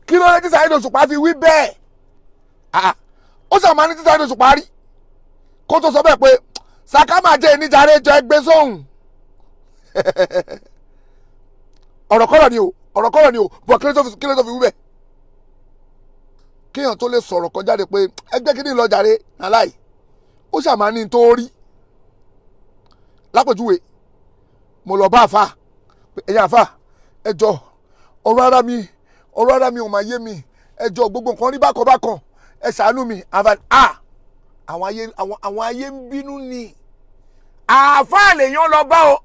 Kí ló dé tí Saheed Òṣùpá fi wí bẹ́ẹ̀? Ó sàmà ní tí Saheed Òṣùpá rí kó tó sọ bẹ́ẹ̀ pé Saka máa jẹ́ ìníjàre jọ ẹgbẹ́ sóhùn. Ọ̀rọ̀ kọ́rọ̀ ni o, ọ̀rọ̀ kọ́rọ̀ ni o, bọ̀ kí ló tó fi wí bẹ́ẹ̀? Kéèyàn tó lè sọ̀rọ̀ kan jáde pé ẹgbẹ́ kí ni lọ jàre aláì, ó sàmà ní tó rí. Lápèjúwe, mo lọ bá àfa, ẹ̀yin àfa, ẹ jọ, ọ̀rọ̀ ara mi, ọ̀rọ̀ ara mi ò máa yé mi, ẹ jọ, gbogbo nǹkan rí bákan bákan, ẹ ṣàánú mi. Àfa, àwọn ayé, àwọn ayé ń bínú ni. Àáfàá lèèyàn lọ bá o,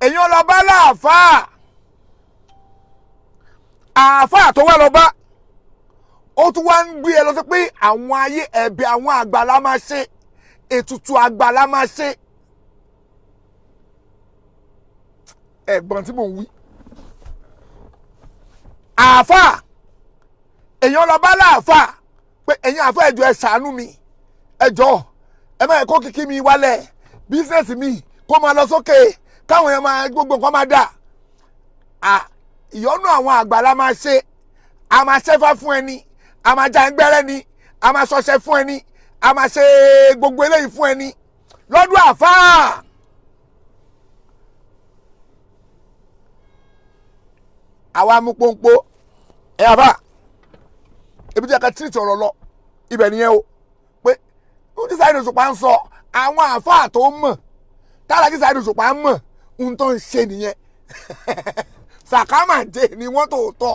èèyàn lọ bá láàfáà, àáfàá tó wá lọ bá, ó tún wá ń gbé ẹ lọ sí pé àwọn ayé, ẹ̀bẹ̀ àwọn àgbà la máa ṣe, ètùtù àgbà la máa ṣe. Ẹ̀gbọ́n tí mò ń wí, àáfàá èèyàn lọ bá láàfáà pé ẹ̀yin àáfàá, ẹ jọ̀ọ́, ẹ ṣàánú mi, ẹ jọ̀ọ́, ẹ má yẹ kó kíkí mi wálẹ̀, business mi kó máa lọ sókè, káwọn èèyàn máa gbogbo nǹkan máa dà, ìyọ́nú àwọn àgbà la máa ṣe, a máa ṣẹ́fà fún ẹni, a máa já ẹgbẹ́rẹ́ ni, a máa ṣọṣẹ fún ẹni, a máa ṣe gbogbo eléyìí fún ẹni lọ́dún àfáà. Àwa mú pọ́npọ́ ẹ àbá ebi tí a ka tírìtì ọ̀rọ̀ lọ ibẹ̀ nìyẹn o, pé ó ti Saheed Òṣùpá ń sọ àwọn àfáà tó mọ̀ tára tí Saheed Òṣùpá mọ̀ ohun tó ń ṣe nìyẹn. Sàkámàjẹ ni wọ́n tó tọ́,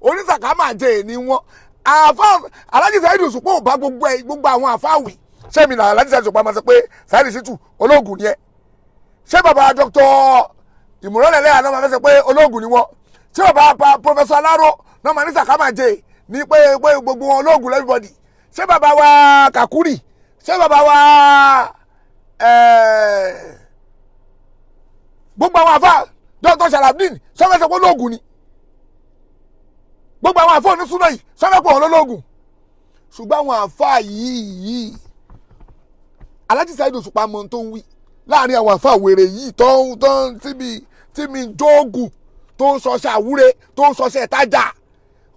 onísàkámàjẹ ni wọ́n. Àfáà Alhaji Saheed Òṣùpá ò bá gbogbo ẹ gbogbo àwọn àfáà wì. Ṣé mi là Alhaji Saheed Òṣùpá máa sọ pé Saheed Shittu olóògùn ni ẹ? Ṣé bàbá Dr. Ìmúrọ̀lẹ́lẹ́ àná máa fẹ́ sọ pé olóògùn ni wọ́n? Ṣé bàbá Professor Aláró náà máa ní sàkámàjẹ ní pé pé gbogbo wọn olóògùn everybody? Ṣé bàbá wa Kakuri? Ṣé bàbá wa gbogbo àwọn àfáà Dr. Sharafdin sọfẹsẹ pé olóògùn ni? Gbogbo àwọn àfáà onísúná yìí sọfẹ pé òun lólóògùn? Ṣùgbọ́n àwọn àfáà yìí Alhaji Saheed Òṣùpá mọ tó ń wí láàrin àwọn àfáà wèrè yìí tó ń tí mi jóògùn, tó ń sọṣẹ àwúre, tó ń sọṣẹ ìtajà,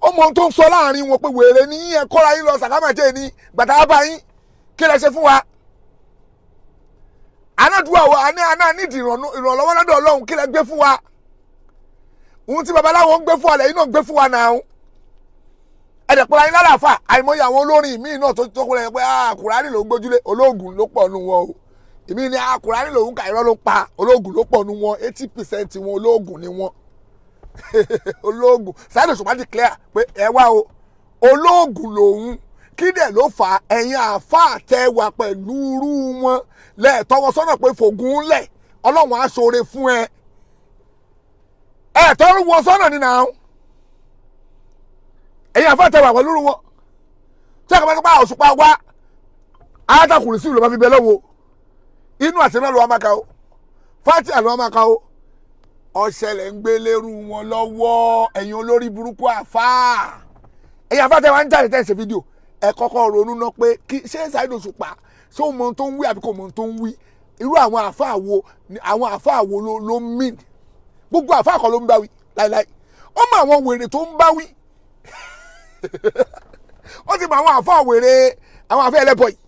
ó mọ ohun tó ń sọ láàrin wọn pé wèrè ní ẹ kọ́ra yín lọ sàkámàjẹ́ ní gbàtà bá yín, kí lẹ ṣe fún wa? Anádùúgbò àwọn àní àná nídìí ìrànlọ́wọ́ lọ́dọ̀ Ọlọ́run, kí lẹ gbé fún wa? Ohun tí babaláwo ń gbé fún wa lẹ́yìn náà ń gbé fún wa náà. Ẹ̀dẹ̀ pẹ̀lú ayé lálàáfà àìmọye àwọn olórin míì náà tó kúrẹ́ yẹn pé Kùránì ló ń gbójúlé, olóògùn ló pọ̀ nù wọn o. Èmi ni Kùránì lòún kà, irọ́ ló pa, olóògùn ló pọ̀ nù wọn. 80% wọn olóògùn ni wọn. Olóògùn. Saheed Òṣùpá declare pé ẹ wá o, olóògùn lòun. Kí dẹ̀ ló fà á? Ẹ̀yin àáfàá tẹ wà pẹ̀lú irú wọn lẹ́ẹ̀tọ́ wọn sọ́nà pé fògùn lẹ̀, Ọlọ́run á ṣoore fún ẹ. Ẹ̀ tọ́ wọn sọ́nà nínú àwọn ẹ̀yin àáfàá tẹ wà pẹ̀lú irú wọn tí a kò bá tó pa Òṣùpá wá alátakùnrin sí ìlú máa fi bẹ lọ́wọ́ inú àti náà ló wá máa ka o, fáti àlọ́ wá máa ka o. Ọ̀ṣẹ̀lẹ̀ ń gbé lérú wọn lọ́wọ́. Ẹ̀yin olórí burúkú àfáà, ẹ̀yin àfáà tẹ wá ń jáde tẹ́ ń ṣe fídíò, ẹ kọ́kọ́ ronú ná pé kí ṣé Saheed Òṣùpá ṣé ó mọ ohun tó ń wí àbí kò mọ ohun tó ń wí? Irú àwọn àfáà wo, àwọn àfáà wo ló mean? Gbogbo àfáà kan ló ń bá wí láíláí. Ó mọ àwọn wèrè tó ń bá wí, ó ti mọ àwọn àfáà wèrè, àwọn àfáà ẹlẹ́bọ yìí.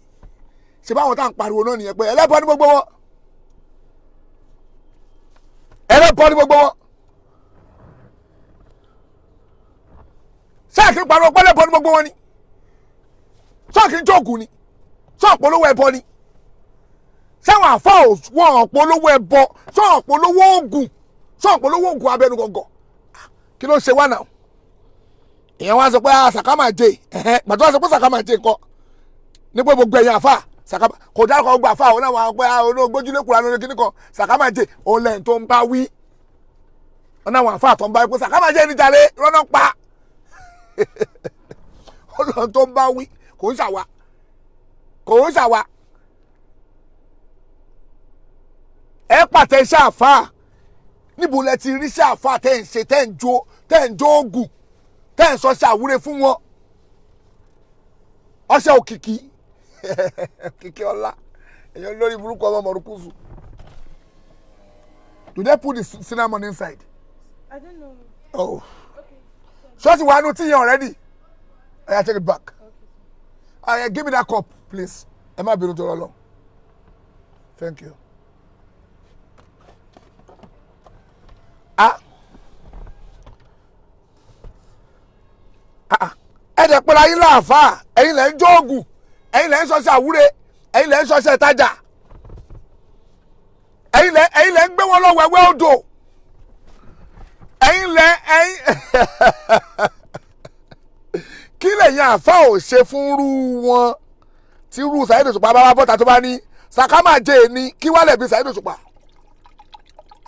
Ṣe báwọn tá à ń pariwo náà nìyẹn pé ẹlẹ́bọ ní gbogbo wọn, ẹlẹ́bọ ní gbogbo wọn. Ṣáà kí n pariwo pé ẹlẹ́bọ ní gbogbo wọn ni? Ṣáà kí n jókòó ni? Ṣáà polówó ẹbọ ni? Ṣáwọn àfáà wọn polówó ẹbọ? Ṣáà polówó oògùn? Ṣáà polówó oògùn abẹnú gọ̀gọ̀? Kí ló ṣe wá náà? Ìyẹn wá sọ pé sàkámàjẹ, gbàtọ́ wá sọ pé sàkámàjẹ nǹkan ní pé gbogbo ẹ̀yìn àfáà sàkámà kò dárúkọ gbogbo àfáà òun náà wà pé olóògbójúlé kura lórí kíní kan sàkámàjẹ òun lẹ́yìn tó ń bá wí ọ̀nà àwọn àfáà tó ń bá wí pé sàkámàjẹ níjàre rọ́nà pa ọlọ́run tó ń bá wí kò ń ṣàwà, kò ń ṣàwà. Ẹ pàtẹ iṣẹ́ àfáà, níbo lẹ ti rí iṣẹ́ àfáà tẹ́ ń ṣe, tẹ́ ń jó, tẹ́ ń jó oògùn, tẹ́ ń sọ ṣe àwúre fún wọn? Ọṣẹ òkìkí, òkìkí ọlá, èèyàn lórí burúkú ọmọ mọ̀rúkúsù. Do they put the cinnamon inside? I don't know. Oh. Okay. Ṣọ́ọ̀ṣì wà nù tíyẹn already. Oya, take it back. Give me that cup, please. Ẹ má bínú tó lọ lọ. Thank you. Ah ah, ẹ dẹ̀ pẹ́lú ayé láàfáà. Ẹ̀yin lẹ́ ń jó oògùn, ẹ̀yin lẹ́ ń ṣọṣẹ́ àwúre, ẹ̀yin lẹ́ ń ṣọṣẹ́ ìtajà, ẹ̀yin lẹ́ ń gbé wọn lọ wẹ̀wẹ́ odò, ẹ̀yin lẹ́ ẹ̀yin. Kí lẹ̀yin àfa ò ṣe fún rú wọn tí rú Saheed Òṣùpá bá wá bọ́ta tó bá ní sàkámà jẹ́ ẹni? Kí wálẹ̀ bí Saheed Òṣùpá,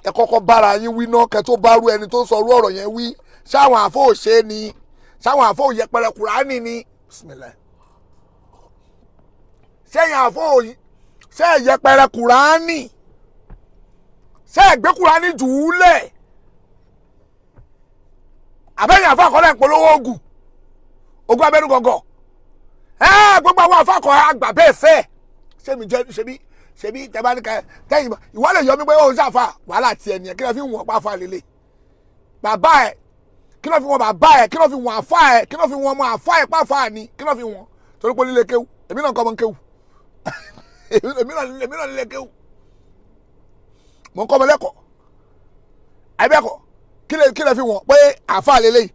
ẹ kọ́kọ́ bára yín wí náà kẹ́ tó bá rú ẹni tó ń sọ rú ọ̀rọ̀ yẹn wí. Ṣáwọn àfọ ò ṣe ni? Ṣáwọn àfọ ò yẹpẹrẹ Kùránì ni? Bismillah. Ṣẹ́yìn àfọ ò ṣe yẹpẹrẹ Kùránì? Ṣe ẹ̀gbẹ́ Kùránì jù ú lẹ̀? Àbẹ́yìn àfọ àkọọ́lẹ̀ ń polówó oògùn, ogun abẹ́nú gọ̀ngọ̀. Ẹ gbogbo àwọn àfọ àkọ́ àgbà bẹ́ẹ̀ fẹ́ ṣé mi jẹ́ ṣebí ṣebí tẹ́bá ní ká tẹ́yìn ìwọ lè yọ mí pé ó ń ṣàfà wàhálà tiẹ̀ nìyẹn. Kí ló fi wọ́n pa lélẹ̀ bàbá ẹ̀? Kí ló fi wọ́n bàbá ẹ̀? Kí ló fi wọ́n àfà ẹ̀? Kí ló fi wọ́n ọmọ àfà ẹ̀ pàfà ni? Kí ló fi wọ́n? Torí pé líle kéwù, èmi náà kọ́ ọmọ kéwù, èmi náà líle kéwù, mò ń kọ́ ọmọ lẹ́kọ̀ọ́ àbẹ́kọ̀. Kí lè fi wọ́n pé àfà lélẹ̀ yìí?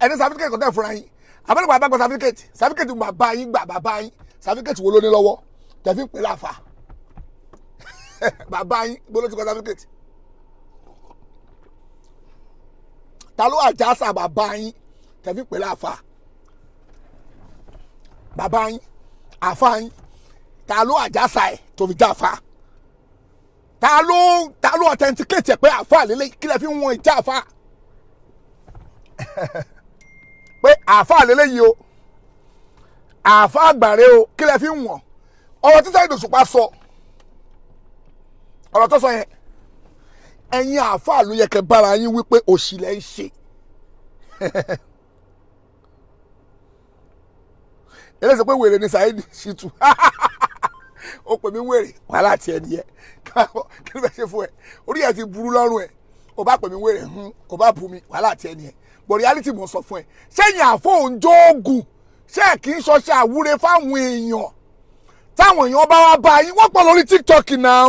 Ẹni certificate kò tẹ̀ fúnra yín àbẹ́lẹ́kọ̀ àbá gba certificate. Certificate bàbá yín gbà, bàbá yín certificate wo ló ní lọ́wọ́ tẹ̀ fi ń pè láàfà? Bàbá yín gbọ́dọ̀ ti kọ́ certificate? Ta ló àjàsà bàbá yín tẹ̀ fi pè láàfà? Bàbá yín, àfà yín, ta ló àjàsà ẹ̀ tó fi já àfà? Ta ló authenticate ẹ̀ pé àfà lélẹ̀? Kí lẹ fi ń wọn ìjà àfà pé àfà lélẹ̀ yìí o, àfà àgbàre o? Kí lẹ fi ń wọ̀n ọ̀rọ̀ tí Saheed Òṣùpá sọ? Ọ̀rọ̀ tó sọ yẹn, ẹ̀yin àáfàá ló yẹ kẹ́ bára yín wípé òṣì lẹ́ ń ṣe. Eléyìí sọ pé wèrè ni Saheed Shittu. Ó pè mí wèrè, wàhálà tiẹ̀ nìyẹn. Kí ló fẹ́ ṣe fún ẹ? Orí ẹ ti burú lọ́rùn ẹ. Ó bá pè mí wèrè, ó bá bu mi, wàhálà tiẹ̀ nìyẹn. But reality mo sọ fún ẹ. Sẹ́yìn àfọ̀njóògùn, ṣé kì í ṣọṣẹ́ àwúre fáwọn èèyàn? Táwọn èèyàn bá wá bá yín, wọ́n pọ̀ lórí TikTok náà,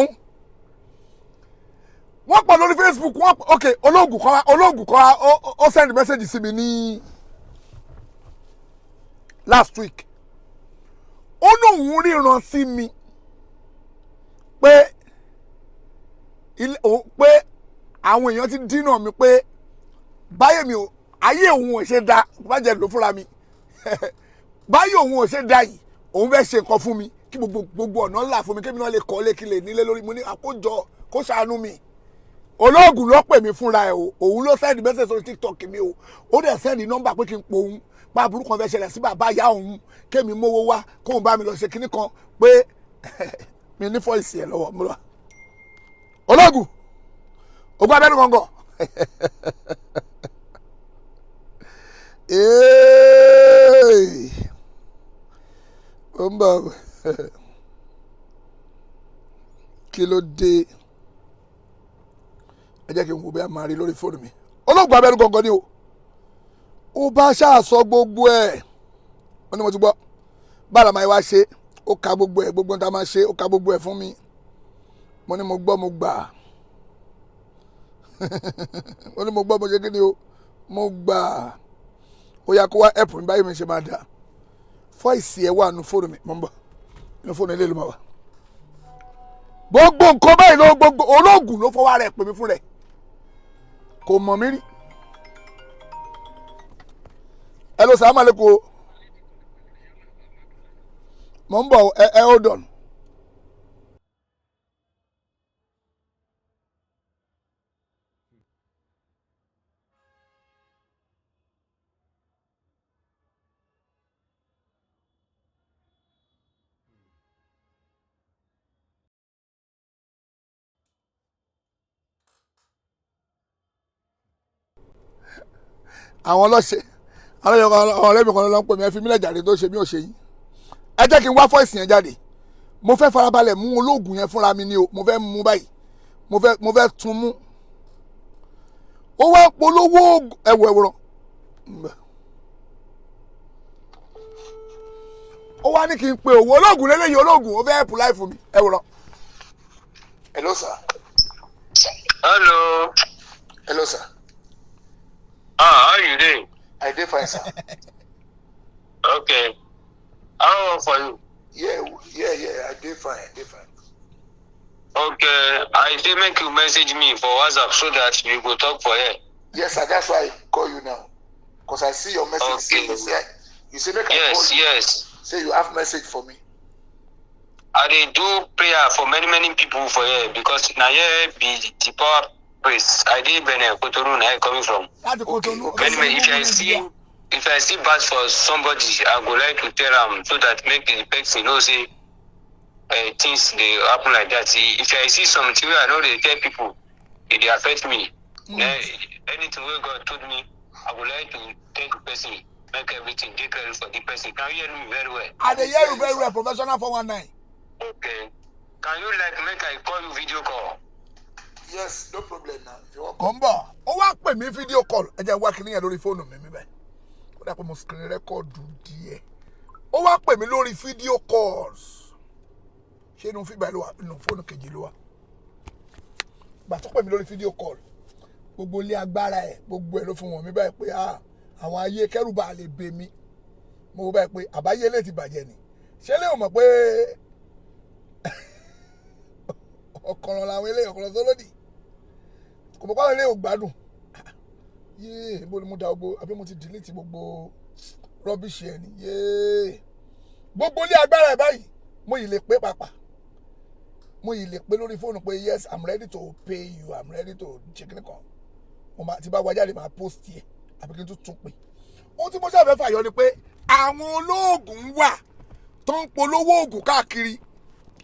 wọ́n pọ̀ lórí Facebook, wọ́n pọ̀. Ok, olóògùn kan ó send message sí mi ní last week. Ó lóun ríran sí mi pé pé àwọn èèyàn ti dínà mi, pé báyé mi ò, ayé òun ò ṣe da, bá jẹ́ lò fúnra mi, báyé òun ò ṣe da yìí, òun fẹ́ ṣe nǹkan fún mi kí gbogbo ọ̀nà ńlá fún mi, kí mi náà lè kọ́ lé, kí lè nílé lórí. Mo ní àkójọ kó ṣàánú mi. Olóògùn ló pè mí fúnra ẹ̀ o. Òun ló send message sórí TikTok mi o. Ó dẹ̀ send nọ́mbà pé kí n po òun pa aburú kan fẹ́ ṣẹlẹ̀ sí bàbá ìyá òun, kémi mówó wá kóun bá mi lọ ṣe kinní kan, pé mi ní voice ẹ̀ lọ́wọ́ mo lọ. Olóògùn ogun abẹ́nu gọ̀ǹgọ̀. Ee, ó ń bọ̀. Kí ló dé? Ẹ jẹ́ kí n wo bí a máa rí lórí fóònù mi. Olóògùn abẹ́nu gọ̀ǹgọ̀ ni o. Ó bá ṣáà sọ gbogbo ẹ̀. Ó ní mo ti gbọ́ bára máa wá ṣe. Ó ka gbogbo ẹ̀, gbogbo tá a máa ṣe, ó ka gbogbo ẹ̀ fún mi. Mo ní mo gbọ́, mo gbà. Mo ní mo gbọ́, mo ṣe kí ni o, mo gbà. Ó yá, kó wá ẹ̀pù mi báyìí, mi ṣe máa dà. Voice ẹ̀ wà nù fóònù mi. Mo ń bọ̀, inú fóònù ilé ìlú máa wà. Gbogbo nǹkan báyìí ló gbogbo. Olóògùn ló fọwọ́ rẹ̀ pè mí fún rẹ̀, kò mọ̀ mí rí. Ẹ ló sàmà lẹ́kọ̀ọ́. Mo ń bọ̀. Ẹ hold on. Àwọn ọlọ́ṣẹ́, àwọn ọ̀rẹ́ mi kan ló ń pè mí. Ẹ fi mílẹ̀ jáde tó ṣe mí ò ṣe yín. Ẹ jẹ́ kí n wá voice yẹn jáde. Mo fẹ́ farabalẹ̀ mú olóògùn yẹn fúnra mi ni o. Mo fẹ́ mú báyìí, mo fẹ́ tún mú. Ó wá polówó ẹ̀wọ̀ ẹ̀wọ̀rọ̀. Ó wá ní kí n pe òwò olóògùn lélẹ́yìí, olóògùn ó fẹ́ help life mi. Ẹ wòrán. Hello, sir. Hello. Hello, sir. Ah, how you doing? I dey fine, sir. Okay. How work for you? Yeah, I dey fine. I dey fine. Okay. I say make you message me for WhatsApp so that we go talk for here. Yes, sir. That's why I call you now. 'Cause I see your message. Say you say make I Yes, call you. yes. Say you have message for me. I dey do prayer for many many people for here because na here be the power place. I dey Benin, Cotonou, na here coming from. Láti Kotonu. Many many. If I see bad for somebody, I go like to tell am so that make the person know say things dey happen like that. If I see something wey I no dey tell people, e dey affect me. Then anything wey God told me, I go like to tell the person, make everything dey clear for the person. Can you hear me very well? I dey hear you very well, professional 419. Okay. Can you like make I call you video call? Yes, no problem now. If you want Kò ń bọ̀, ó wá pè mí video call. Ẹ jẹ́ wá kíní yẹn lórí fóònù mi mi bẹ́ẹ̀. Ó dà pé mo screen record díẹ̀. Ó wá pè mí lórí video calls. Ṣé inú fígbà ló wà? Inú fóònù kejì ló wà. Gbà tó pè mí lórí video call, gbogbo ilé agbára ẹ̀, gbogbo ẹ̀ ló fún wọn mi báyìí pé, ah, àwọn ayé kẹ́rùbà lè bè mí. Mo wò báyìí pé àbáyé lè ti bàjẹ́ ni. Ṣé lè mọ̀ pé ọ̀kọ̀ràn làwọn eléyìí, ọ̀kọ̀ràn sólódì, kò mọ̀ pàwọn eléyìí ò gbádùn? Yéé, bó ni mo da gbogbo, àbí mo ti delete gbogbo rubbish ẹ̀ ni? Yéé, gbogbo ilé agbára ẹ̀ báyìí, mo yìí lè pé pàpà, mo yìí lè pé lórí fóònù pé, "Yes, I'm ready to pay you, I'm ready to ṣe kíní kan." Mo máa ti bá wá jáde, máa post ẹ̀ àbí kí n tún tún pè. Ohun tí mo ṣàfẹ́ fàyọ ni pé àwọn olóògùn wà tó ń polówó oògùn káàkiri.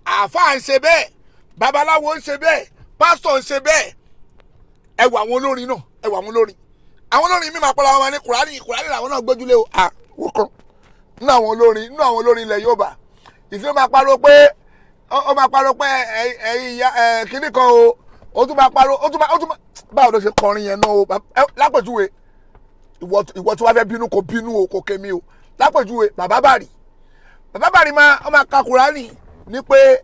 Àáfàá ń ṣe bẹ́ẹ̀, babaláwo ń ṣe bẹ́ẹ̀, pásítọ̀ ń ṣe bẹ́ẹ̀. Ẹ wọ àwọn olórin náà, ẹ wọ àwọn olórin. Àwọn olórin mi máa pọ́n àwọn ní Kùránì, Kùránì làwọn náà gbójúlé o. Àwọn kan nínú àwọn olórin ilẹ̀ Yorùbá ìfẹ́ máa pariwo pé ó máa pariwo pé ẹ̀yin ìyá ẹ̀ kíní kan o. Ó tún máa pariwo, ó tún máa báwo ló ṣe kọrin yẹn náà o? Lápèjúwe, ìwọ tí wàá fẹ́ bínú, kò bínú o, kò kémi o. Lápèjúwe, Bàbá Bàrí, Bàbá Bàrí máa, ó máa ka Kùránì ní pé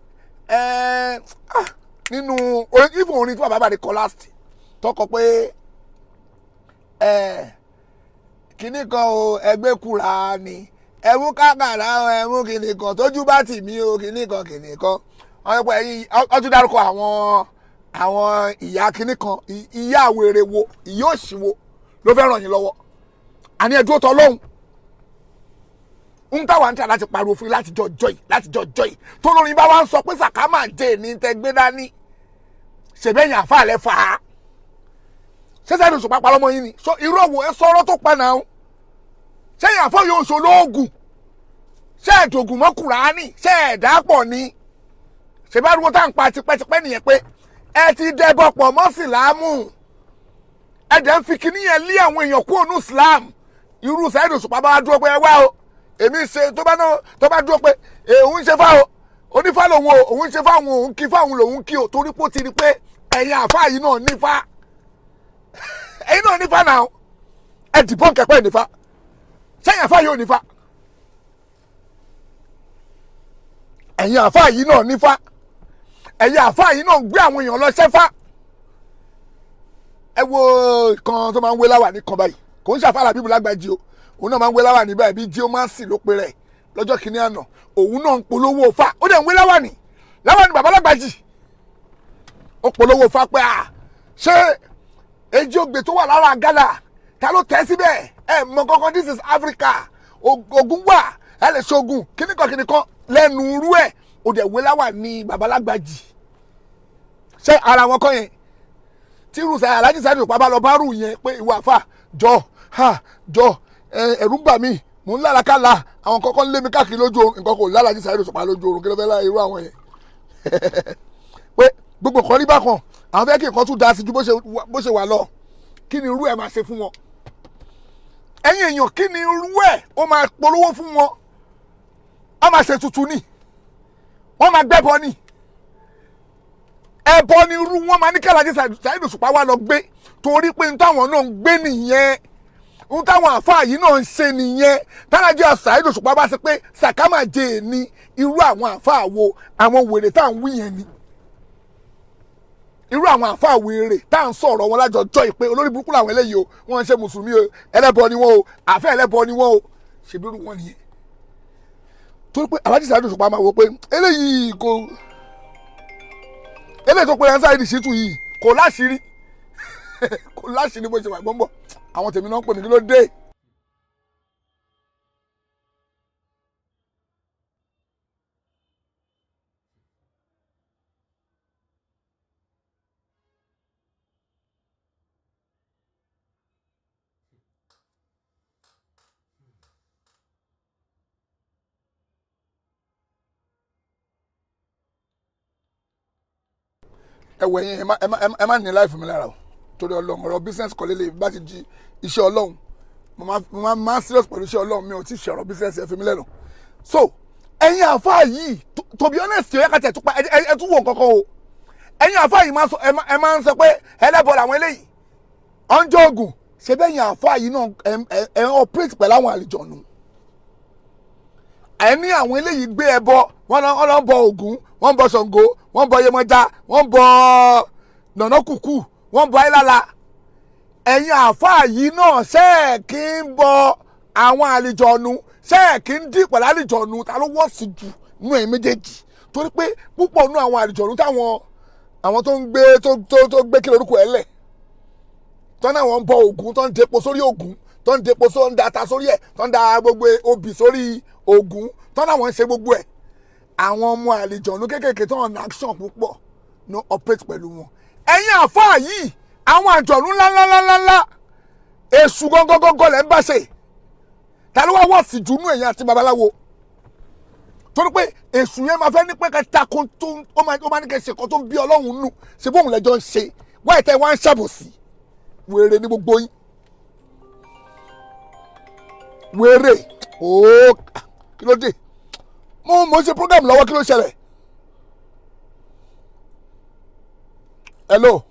ẹ nínú ìfún orin tí Bàbá Bàrí kọ last, tọkọ pé ẹ kíní kan o, ẹgbẹ́ Kùránì, ẹmú kákàrà, ẹmú kíní kan, tójú bá tì mí o, kíní kan kíní kan. Wọ́n yẹ pé ẹ̀yin wọ́n tún dárúkọ àwọn ìyá kíní kan, ìyá àwèrè wo, ìyá òṣì wo ló fẹ́ ràn yín lọ́wọ́? Àní ẹ̀dúró tọ́ lọ́hùn ń táwa ń tà láti pariwo fún yín láti jọ jọ yìí, láti jọ jọ yìí, tó lórin bá wá ń sọ pé sàkámà jẹ́ ní tẹ́ gbé dání, ṣèbẹ́yìn àfàlẹ́ fà á. Ṣẹ́sẹ́ ní òṣùpá parọ́ mọ́ yín ni? So irú òwò ẹ sọ̀rọ̀ tó pa náà. Ṣẹ́yìn àfọ̀ yóò ṣe olóògùn? Ṣé ẹ̀dògùn mọ́ Kùránì? Ṣé ẹ̀dá pọ̀ ni? Ṣèbáruwo tá à ń pa tipẹ́tipẹ́ nìyẹn pé ẹ ti dẹ́bọ̀ pọ̀ mọ́ Sílámù, ẹ dẹ̀ ń fi kíní yẹn lé àwọn èèyàn kúrò ní Islam. Irú Saheed Òṣùpá bá dúró pé ẹ wá o, èmi ṣe tó bá náà, tó bá dúró pé òun ń ṣe fáwọn onífà lòun o, òun ń ṣe fáwọn, òun kí fáwọn lòun kí o, torí pé ó ti rí pé ẹ̀yin àfáà yìí náà nífà, ẹ̀yin náà nífà náà. Ẹ dìbọn kẹpẹ́ nífà. Sẹ́yìn àfáà yóò nífà, ẹ̀yin àfáà yìí náà nífà, ẹ̀yin àfáà yìí náà ń gbé àwọn èèyàn lọ sẹ́fà. Ẹ wo kan tó máa ń wé láwà ní kan báyìí, kò ń ṣàfàlà bíbù lágbàjì o. Òun náà máa ń wé láwà ní báyìí, bí jíọ́másì ló pe rẹ̀ lọ́jọ́ kìíní àná. Òun náà ń polówó fa, ó dẹ̀ ń wé láwà ní láwà ní bàbá lágbàjì. Ó polówó fa pé à ṣé èjì ògbè tó wà lára Ghana, ta ló tẹ́ síbẹ̀? Ẹ mọ kankan, this is Africa, ogun wà, ẹ lè ṣogun kíníkan kíníkan lẹ́nu irú ẹ̀. Ó dẹ̀ wé láwà ní bàbá lágbàjì. Ṣé ara wọn kọ́ yẹn tí irú sàyà Alájí Saheed Òṣùpá bá lọ bá rù yẹn pé ìwà àfà jọ ha jọ, ẹ̀rù ń bà mí, mò ń lálàkàlà, àwọn kọ́kọ́ ń lé mi káàkiri lójú oorun. Nǹkan kò lálàjí Saheed Òṣùpá lójú oorun, kí ló fẹ́ láyé irú àwọn yẹn pé gbogbo nǹkan rí bákan, àwọn fẹ́ kí nǹkan tún da sí ju bó ṣe wà lọ? Kí ni irú ẹ̀ máa ṣe fún wọn, ẹ̀yin èèyàn? Kí ni irú ẹ̀ ó máa polówó fún wọn? Wọ́n máa ṣe tuntun ni, wọ́n máa gbẹ́bọ ni, ẹbọ ni irú wọn máa ní kí Alájí Saheed Òṣùpá wá lọ gbé, torí pé n táwọn náà ń gbé nìyẹn. Ohun táwọn àáfàá yìí náà ń ṣe nìyẹn. Tálájọ Saheed Òṣùpá bá ṣe pé sàkámàjẹ ní irú àwọn àáfàá wo, àwọn wèrè tá à ń wí yẹn ni, irú àwọn àáfàá wèrè tá à ń sọ̀rọ̀ wọn lájọjọ́ ìpè olórí burúkú làwọn eléyìí o, wọ́n ń ṣe mùsùlùmí o, ẹlẹ́bọ ni wọ́n o, àfẹ́ ẹlẹ́bọ ni wọ́n o, ṣèbí irú wọn nìyẹn. Torí pé Alhaji Saheed Òṣùpá máa wò pé eléyìí kò, eléyìí tó pe ẹ̀ ń Saheed Shittu yìí kò láṣìírí, kò láṣìírí bó ṣe wà gbọ́ngbọ̀. Àwọn tèmi náà ń pè mí, kí ló dé? Ẹ wọ ẹyin, ẹ má ní láìfún mi lára o, torí Ọlọ́run. Ọ̀rọ̀ business kọ́ lélẹ̀ bá ti di iṣẹ́ Ọlọ́run. Mo máa serious pẹ̀lú iṣẹ́ Ọlọ́run, mi ò tí ì ṣe ọ̀rọ̀ business, ẹ fi mi lẹ́nu. So ẹ̀yin àfáà yìí, to be honest, ẹ kàtẹ́ tó pa ẹ tún wò nǹkan kan o. Ẹ̀yin àfáà yìí ẹ máa ń sọ pé ẹlẹ́bọ làwọn eléyìí ọ̀njọ́ ogun ṣe bẹ́ẹ̀. Ẹ̀yin àfáà yìí náà ẹ ń operate pẹ̀lú àwọn àlìjọ̀nù. Ẹ ní àwọn eléyìí gbé ẹbọ, wọ́n lọ ń bọ Ògún, wọ́n ń bọ Ṣàngó, wọ́n ń bọ Yemọja, wọ́n ń bọ Nànàkùkù, wọ́n ń bọ Ayélála. Ẹ̀yin àáfàá yìí náà, ṣé ẹ̀ kí ń bọ àwọn àlìjọ̀nù? Ṣé ẹ̀ kí ń dì pẹ̀lú àlìjọ̀nù? Ta ló wọ́ sí jù nínú ẹ̀yin méjèèjì? Torí pé púpọ̀ nínú àwọn àlìjọ̀nù táwọn àwọn tó ń gbé tó gbé kí lorúkọ ẹ̀ lẹ̀ tọ́nà, àwọn ń bọ Ògún, tó ń depo sórí Ògún, tó ń depo tó ń da ata sórí ẹ̀, tó ń da gbogbo obì sórí Ògún, tọ́nà àwọn ń ṣe gbogbo ẹ̀, àwọn ọmọ àlìjọ̀nù kéékèèké tó ń action púpọ̀ no operate pẹ̀lú wọn. Ẹ̀yin àfáà yìí, àwọn àjọ̀nù ńláńláńláńlá, èṣù gọ́ngọ́ngọ́ lẹ́ ń bá ṣe. Ta ló wá wọ̀ sí jù nú ẹ̀yin àti babaláwo? Torí pé èṣù yẹn máa fẹ́ ní pé ká takun tó ó máa ní kẹ́ ṣe kan tó ń bí Ọlọ́run nù, ṣe bóun lẹ́jọ́ ń ṣe wáyé tẹ́ wá ń ṣàbòsí. Wèrè ní gbogbo yín, wèrè ooo. Kí ló dé? Mo ṣe program lọ́wọ́, kí ló ṣẹlẹ̀? Hello,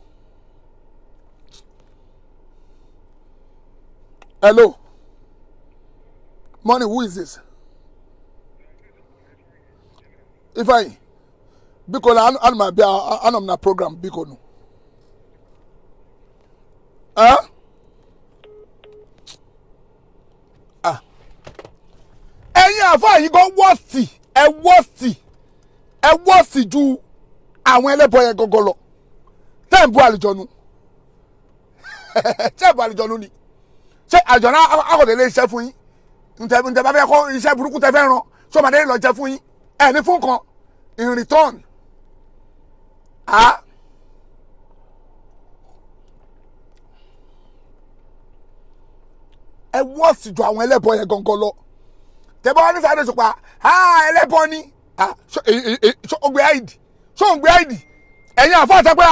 hello, morning, who is this? Ifeanyi, biko na ana m abịa, anọ m na program, biko nu. Eh? Ah, ẹ̀yin àfáà yìí gan wọ́ọ̀sì, ẹ wọ́ọ̀sì, ẹ wọ́ọ̀sì ju àwọn ẹlẹ́bọ yẹn gangan lọ. Tẹ́ ń bú àlùjọ̀nù, tẹ́ ń bú àlùjọ̀nù ni. Ṣé àlùjọ̀nù akọ̀dé lè ṣiṣẹ́ fún yín? Ntẹ bá fẹ́ kọ́ iṣẹ́ burúkú tẹ fẹ́ ràn, sọ́mọdé lọ jẹ fún yín, ẹ ní fún kan in return. Ah, ẹ wọ́ọ̀sì ju àwọn ẹlẹ́bọ yẹn gangan lọ. Tẹ bá wà ní Saheed Òṣùpá, ẹlẹ́bọ ni, ṣó ògbé àìdì, ṣó ògbé àìdì? Ẹ̀yin àfáà tẹ pé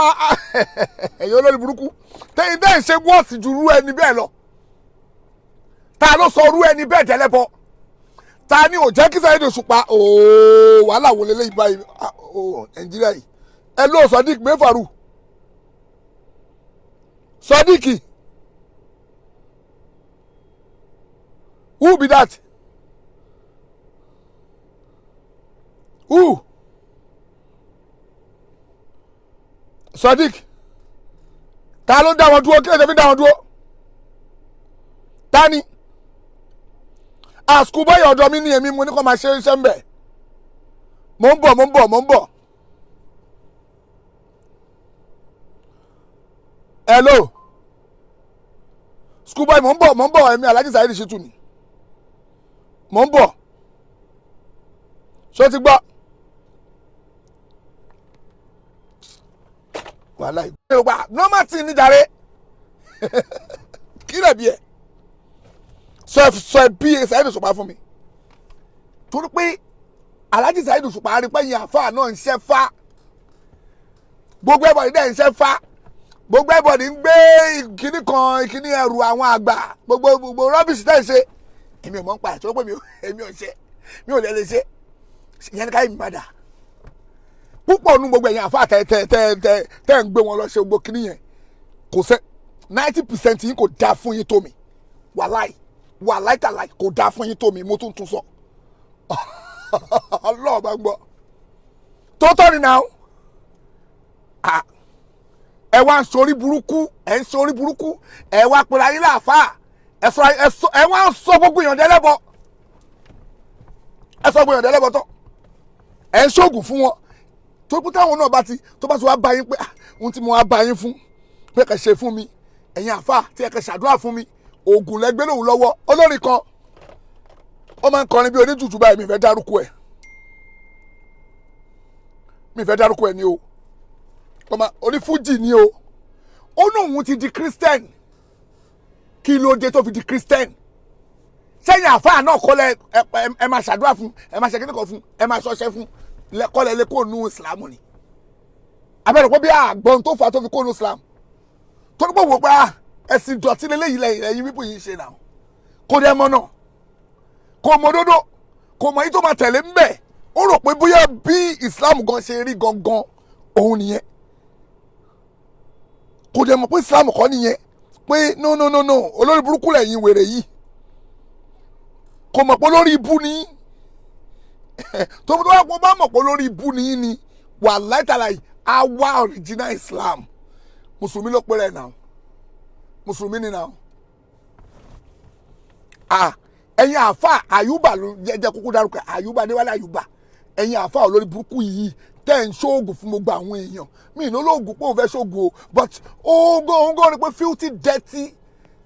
ẹ̀yin olórí burúkú tẹ́yìn bẹ́ẹ̀ ń ṣe wọ́ọ̀sì ju rú ẹni bẹ́ẹ̀ lọ. Ta ló sọ rú ẹni bẹ́ẹ̀ tẹ́lẹ́bọ? Ta ni ò jẹ́ kí Saheed Òṣùpá? Ooo, wàhálà wò lélẹ́yìí báyìí? Ooo, Nàìjíríà yìí. Ẹ ló Sodiq Mefaru, Sodiq, who be that? Who? Sodiq, ta ló dá wọn dúró? Kí ló dé fi dá wọn dúró? Ta ni àsùkú báyọ̀? Ọ̀dọ̀ mi ní èmi mo ní kó máa ṣe iṣẹ́ ń bẹ̀. Mò ń bọ̀, mò ń bọ̀, mò ń bọ̀. Hello, school boy, mò ń bọ̀, mò ń bọ̀. Èmi Alhaji Saheed Shittu ni, mò ń bọ̀. Ṣó ti gbọ́ wàhálà ìgbà normal tí ní jàre? Kí lè bí ẹ sọ ẹ bí Saheed Òṣùpá fún mi? Torí pé Alhaji Saheed Òṣùpá rí pé yín àfáà náà ń ṣe fá, gbogbo ẹ̀bọ̀dì dẹ̀ ń ṣe fá, gbogbo ẹ̀bọ̀dì ń gbé ìkíní kan ìkíní ẹrù àwọn àgbà, gbogbo gbogbo rubbish tẹ̀ ń ṣe. Èmi ò mọ̀ ń pa ẹ̀, torí pé èmi ò ṣe, mi ò lè lè ṣe ìyẹn ní káyé mi padà púpọ̀ nù. Gbogbo ẹ̀yin àfáà tẹ tẹ tẹ tẹ tẹ ń gbé wọn lọ ṣe gbogbo kíní yẹn, kò sẹ́ 90% yín kò dáa fún yín tó mi. Wàláì, wàláì tàláì, kò dáa fún yín tó mi. Mo tún tún sọ, Ọlọ́run bá ń gbọ́, tó tọ́ ni náà. Ẹ wá ń sorí burúkú, ẹ ń sorí burúkú, ẹ wá pèrè ayé láàfáà, ẹ sọ, ẹ sọ, ẹ wá ń sọ gbogbo èèyàn dẹ́lẹ́bọ. Ẹ sọ gbogbo èèyàn dẹ́lẹ́bọ tán, ẹ ń ṣoògùn fún wọn tó kú. Táwọn náà bá ti tó bá ti wá bá yín pé, "Ah, ohun tí mo wá bá yín fún pé kẹ́ ṣe fún mi, ẹ̀yin àfáà, tí ẹ kẹ́ ṣàdúrà fún mi," oògùn lẹ́gbẹ́ lòun lọ́wọ́. Olórin kan, ó máa ń kọrin bí oníjùjú báyìí. Mi fẹ́ dárúkọ ẹ̀, mi fẹ́ dárúkọ ẹ̀ ni o. Ó máa onífújì ni o. Ó ní òun ti di Christian. Kí ló dé tó fi di Christian? Sẹ́yìn àfáà náà kọ́lẹ̀ ẹ máa ṣàdúrà fún, ẹ máa ṣe kíní kan fún, ẹ máa ṣọṣẹ́ fún, kọ́lẹ̀ lè kó nu Islam ni. Abẹ́rẹ́ pé bí àgbọn tó fà á tó fi kó nu Islam, tó ní pé wò pé ẹ̀sìn dọ̀tí lélẹ́yìí lẹ́yìn ẹ̀yìn wípé yìí ṣe náà, kò dẹ̀ mọ̀ náà, kò mọ̀ dódó, kò mọ̀ yìí tó máa tẹ̀lé ń bẹ̀. Ó rò pé bóyá bí Islam gan ṣe rí gangan òun nìyẹn. Kò dẹ̀ mọ̀ pé Islam kọ́ nìyẹn, pé no, no, no, no, olórí burúkú lẹ́yìn wèrè yìí. Kò mọ̀ pé olórí ibú ni. Tó tó wá bá mọ̀ pé olórí ibú ni ni wàláhì tàláhì, àwa original Islam, mùsùlùmí ló péré náà, mùsùlùmí ni náà. Ah, ẹ̀yin àáfà Àyùbá ló jẹ́ kúkú dárúkọ Àyùbá, Adéwálé Àyùbá. Ẹ̀yin àáfà olórí burúkú yìí tẹ́ ń ṣoògùn fún gbogbo àwọn èèyàn, mí ní olóògùn pé òun fẹ́ ṣoògùn o, but òun gan ni pé filthy, dirty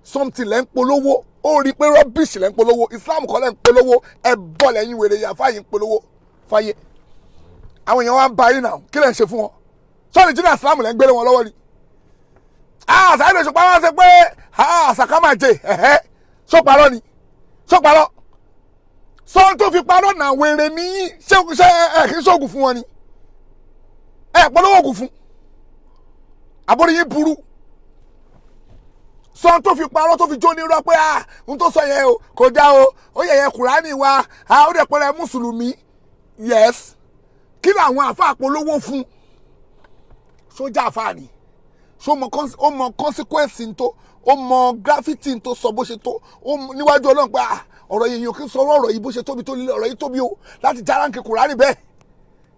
something lẹ́ ń polówó. Ó rí i pé rubbish lẹ́ ń polówó, Islam kọ́ lẹ́ ń polówó, ẹ bọ́ lẹ́yìn wèrè yà fáyín ń polówó fáyé. Àwọn èèyàn wa ń ba yín náà. Kí lẹ́ ń ṣe fún wọn? Sọ́ọ̀nì jìnnà Islam lẹ́ ń gbélé wọn lọ́wọ́ ni. Ah, Saheed Òṣùpá wá ṣe pé, ah, sàkámàjẹ ẹ̀hẹ́, sọ́parọ́ ni, sọ́parọ́ sọ́n tó fi parọ́ náà. Wèrè ní ṣé ṣé ẹ kì í ṣoògùn fún wọn ni? Ẹ polówó ògùn fún àbórí yín burú. Sọ́n tó fi parọ́, tó fi jó ní irọ́ pé, ah, n tó sọ yẹn o kò dá o, ó yẹ yẹn Kùránì wa. Ah, ó dẹ̀ pẹ́rẹ́ mùsùlùmí. Yes, kí làwọn àfa polówó fún? Sójà àfa ni ṣó mọ, ó mọ consequence tó, ó mọ gravity tó sọ bó ṣe tó ó níwájú Ọlọ́run pé, ah, ọ̀rọ̀ yìí yóò kí n sọ ọ̀rọ̀ yìí bó ṣe tóbi tó lílẹ̀. Ọ̀rọ̀ yìí tóbi o láti járáǹkì Kùránì bẹ́ẹ̀.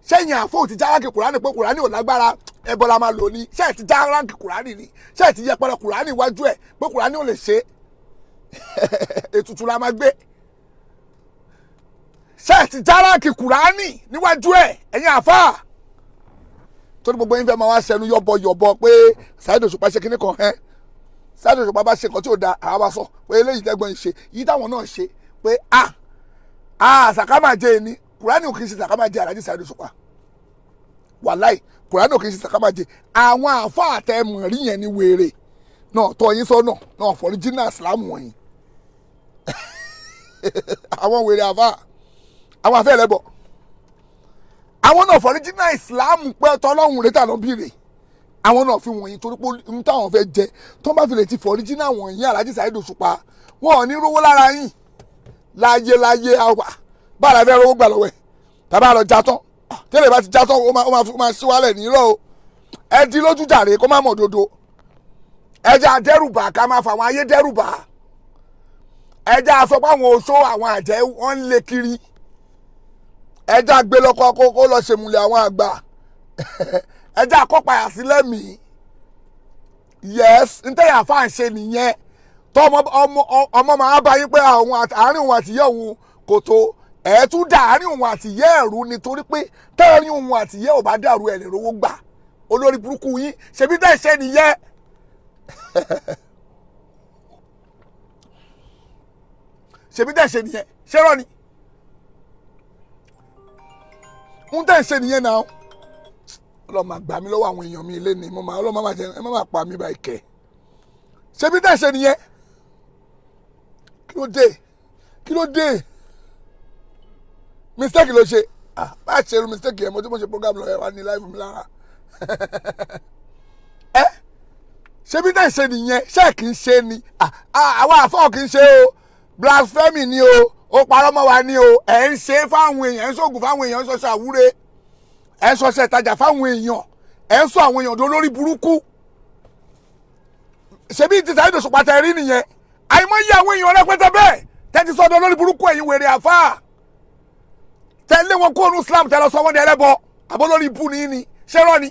Sẹ́yìn àfọ̀ ti járáǹkì Kùránì pé Kùránì ò lágbára, ẹbọ la máa lò ní? Ṣé ẹ̀ ti járáǹkì Kùránì ni? Ṣé ẹ̀ ti yẹpẹrẹ Kùránì iwájú ẹ̀ pé Kùránì ò lè ṣe, ètùtù la máa gbé? Ṣé ẹ̀ ti járáǹkì Kùránì níwájú ẹ̀, ẹ̀yin àfáà torí gbogbo yín fẹ́ máa wá ṣẹnu yọ̀bọ̀yọ̀bọ̀ pé Saheed Òṣùpá ṣe kíní kan? Ẹ́ Saheed Òṣùpá bá ṣe nǹkan tí ò da, àwa bá sọ pé eléyìí tẹ́gbọ́n yìí ṣe yìí, táwọn náà ṣe pé a a sàkámàjẹ ni. Kùránì ò kì í ṣe sàkámàjẹ, Àlàjì Saheed Òṣùpá. Wàláì, Kùránì ò kì í ṣe sàkámàjẹ. Àwọn àáfàá àtẹmọ̀ rí yẹn ni wèrè náà tọ́ yín sọ́nà náà fọ́ríjínà Islam wọ̀nyí. Àwọn wèrè àáfàá, àwọn àfẹ́ ẹlẹ́bọ̀, àwọn náà fọ́ríjínà Islam pé tọ́lọ́hún rẹ̀ tàná bìrè. Àwọn náà fi wọ̀nyí torí pé ohun táwọn fẹ́ jẹ tó bá fi lè ti fọ́ríjínà wọ̀nyí, Àlàjì Saheed Òṣùpá, wọn ò ní rówó lára yín láyé láyé. Àwà bára fẹ́ rówó gbà lọ́wọ́ ẹ̀ tàbá lọ já tán, tẹ́lẹ̀ bá ti já tán, ó máa sí wálẹ̀ nírọ̀ o. Ẹ di lójú jàre, kó má mọ̀ dodo. Ẹ jẹ́ àdẹ́rùbà, ká máa fà àwọn ayé dẹ́rùbà. Ẹ jẹ́ àsọ pé àwọn oṣó, àwọn àjẹ́, wọ́n ń lé kiri. Ẹ jẹ́ àgbé lọ́kọ́ kó lọ ṣèmùlẹ̀ àwọn àgbà. Ẹ jẹ́ àkọ́pàyà sí lẹ́mìí. Yes, ntẹ́yà fà ń ṣe nìyẹn. Tọmọ ọmọ ọmọ máa bá yín pé àwọn àárín òun àtìyẹ́ òun kò tó, ẹ̀ tún dà àárín òun àtìyẹ́ ẹ̀rú, nítorí pé tẹ́ẹ̀rín òun àtìyẹ́ ò bá dàrú, ẹ̀ lè rówó gbà. Olórí burúkú yín, ṣebí tẹ́ ṣe nìyẹn. Ṣebí tẹ́ ṣe nìyẹn, ṣé rọ ni ń tẹ́ ṣe nìyẹn náà? Ọlọ́run máa gbà mí lọ́wọ́ àwọn èèyàn mi ilé ni mo máa. Ọlọ́run máa jẹ ẹ má máa pa mí báyìí kẹ́. Ṣebí tẹ́ ṣe nìyẹn? Kí ló dé? Kí ló dé? Mistake ló ṣe. Ah, bá a ṣe irú mistake yẹn, mo tí mo ṣe program lọ, ẹ wá ní live mi lára ẹ. Ṣebí tẹ́ ṣe nìyẹn? Ṣé kì í ṣe ni? Ah, ah, àwa àfọ̀ kì í ṣe o. Blasphemy ni o, ó parọ́ mọ́ wa ni o. Ẹ̀ ń ṣe fáwọn èèyàn, ẹ̀ ń ṣoògùn fáwọn èèyàn, ẹ̀ ń ṣọṣọ àwúre, ẹ̀ ń ṣọṣẹ ìtajà fáwọn èèyàn, ẹ̀ ń sọ àwọn èèyàn tó lórí burúkú. Ṣebí ti Saheed Òṣùpá tẹ rí nìyẹn? Àìmọye àwọn èèyàn rẹpẹtẹ bẹ́ẹ̀ tẹ́tí sọ́dọ̀ lórí burúkú. Ẹ̀yin wèrè àfáà, tẹ́lẹ̀ wọn kó nu Islam, tẹ́lẹ̀ sọ wọ́n di ẹlẹ́bọ àbọ̀ lórí ibú ni ní ṣẹ́rọ́ ni.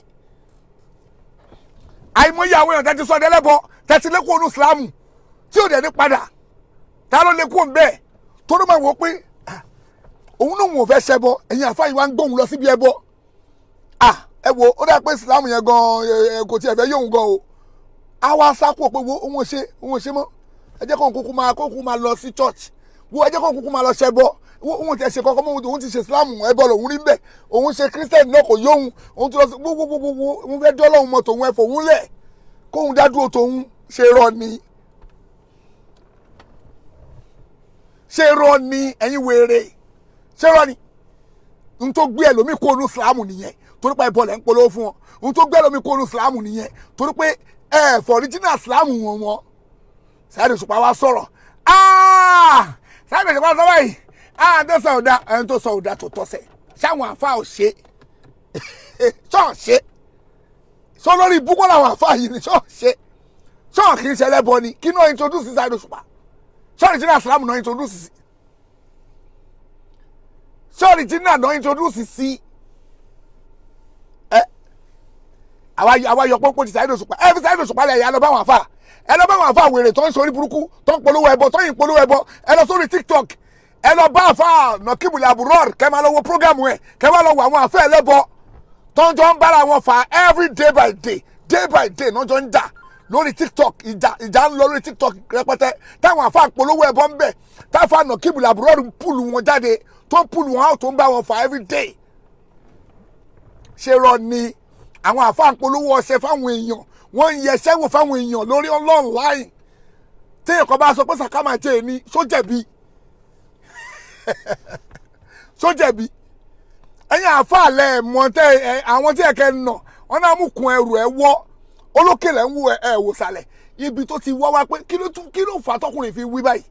Àìmọye àwọn èèyàn tẹ́tí sọ́dọ̀ ẹlẹ́bọ, tẹ́tí lé kó nu Islam tí ò dẹ̀ ní padà. Ta ló lé kó ń bẹ́ẹ̀ tó ló máa wò ó pé òun náà wọ́n fẹ́ ṣẹbọ? Ẹ̀yin àfáà yìí wá ń gbóhùn lọ síbi ẹbọ. Ah, ẹ wo, ó dà pé Islam yẹn gan kò tiẹ̀ fẹ́ yóò gan o. Á wá sá kúrò pé wo, òun ò ṣe, òun ò ṣe mọ́. Ẹ jẹ́ kó kúkú máa lọ sí church. Wo, ẹ jẹ́ kó kúkú máa lọ ṣẹbọ. Wo, òun ti ṣe kọ́kọ́ mọ́, òun ti ṣe Islam, ẹbọ lòun rí bẹ́ẹ̀. Òun ṣe Christian náà, kò yóhun. Òun ti lọ sí gbogbogbò, òun fẹ́ dọ́lọ́hun mọ́ tòun, ẹ̀fọ́ òun lẹ̀ kóun dá dúró tòun. Ṣe rọ ni? Ṣe rọ ni? Ẹ̀yin wèrè, ṣe rọ ni? N tó gbé ẹlòmíì kó nu Islam nìyẹn, torí pé ẹbọ lẹ̀ ń polówó fún wọn. N tó gbé ẹlòmíì kó nu Islam nìyẹn, torí pé ẹ fọ original Islam wọn. Wọn Saheed Òṣùpá wa sọ̀rọ̀. Saheed Òṣùpá sọ báyìí, tó sọ ọ̀dà, ẹni tó sọ ọ̀dà tó tọ́sẹ̀ ṣáwọn àfa ò ṣe ṣọ́ọ̀ ṣe sọ lórí ibùkún làwọn àfa yìí ni ṣọ́ọ̀ ṣe ṣọ́ọ̀ kì í ṣe ẹlẹ́bọ ni. Kí náà introduce Saheed Òṣùpá? Ṣé original Islam náà introduce sí? Ṣé original náà introduce sí? Ẹ àwa yọ pọ́npọ́n ti Saheed Òṣùpá. Ẹ fi Saheed Òṣùpá lẹ̀, yà lọ bá wọn àfa. Ẹ lọ bá wọn àfa wèrè tó ń sọrí burúkú, tó ń polówó ẹbọ, tó ń polówó ẹbọ. Ẹ lọ sórí TikTok, ẹ lọ bá àfa Nàkíbùlẹ̀ Àbúrọ̀r, kẹ máa lọ wo program ẹ, kẹ máa lọ wo àwọn àfa ẹlẹ́bọ tó ń jọ ń bára wọn fà every day by day, day by day náà jọ ń jà lórí TikTok. Ìjà ń lọ lórí TikTok rẹpẹtẹ, táwọn àfa polówó ẹbọ ń bẹ, táfa Nàkíbùlẹ̀ Àbúrọ̀r ń pull wọn jáde, tó ń pull wọn out, tó ń bá wọn fà every day. Ṣe rọ ni? Àwọn àfa polówó ọṣẹ fáwọn èèyàn, wọ́n ń yẹsẹ́ wò fáwọn èèyàn lórí online. Téèyàn kan bá sọ pé sàkámà jẹ́ ẹni, só jẹ̀bi? Só jẹ̀bi? Ẹ̀yin àáfàá lẹ̀ mọ̀ tẹ́ ẹ, àwọn tí ẹ̀kẹ́ nà wọ́n náà mú kun ẹrù ẹ wọ́ olókè lẹ̀ ń wo ẹ wò sàlẹ̀ ibi tó ti wá wá pé kí ló tún, kí ló fà á tọkùnrin fi wí báyìí?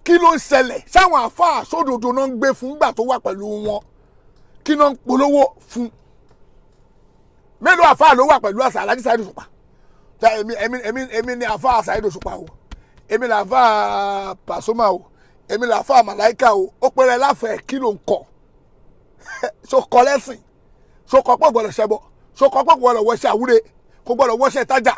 Kí ló ń ṣẹlẹ̀ sáwọn àáfàá? Sódodo náà ń gbé fún gbà tó wà pẹ̀lú wọn? Kí náà ń polówó fún? Mélòó àáfàá ló wà pẹ̀lú àṣà Alhaji Saheed Òṣùpá? Tẹ èmi ni àáfàá Saheed Òṣùpá o, èmi là àáfàá Pasuma o, èmi là àáfàá Màláìka o. Ó pẹ́rẹ́ láfẹ̀ẹ́, kí ló ń kọ? So kọ lẹ́sìn? So kọ pọ̀ gbọ́dọ̀ ṣẹbọ? So kọ pọ̀ gbọ́dọ̀ wọṣẹ́ àwúre, kò gbọ́dọ̀ wọṣẹ́ tájà?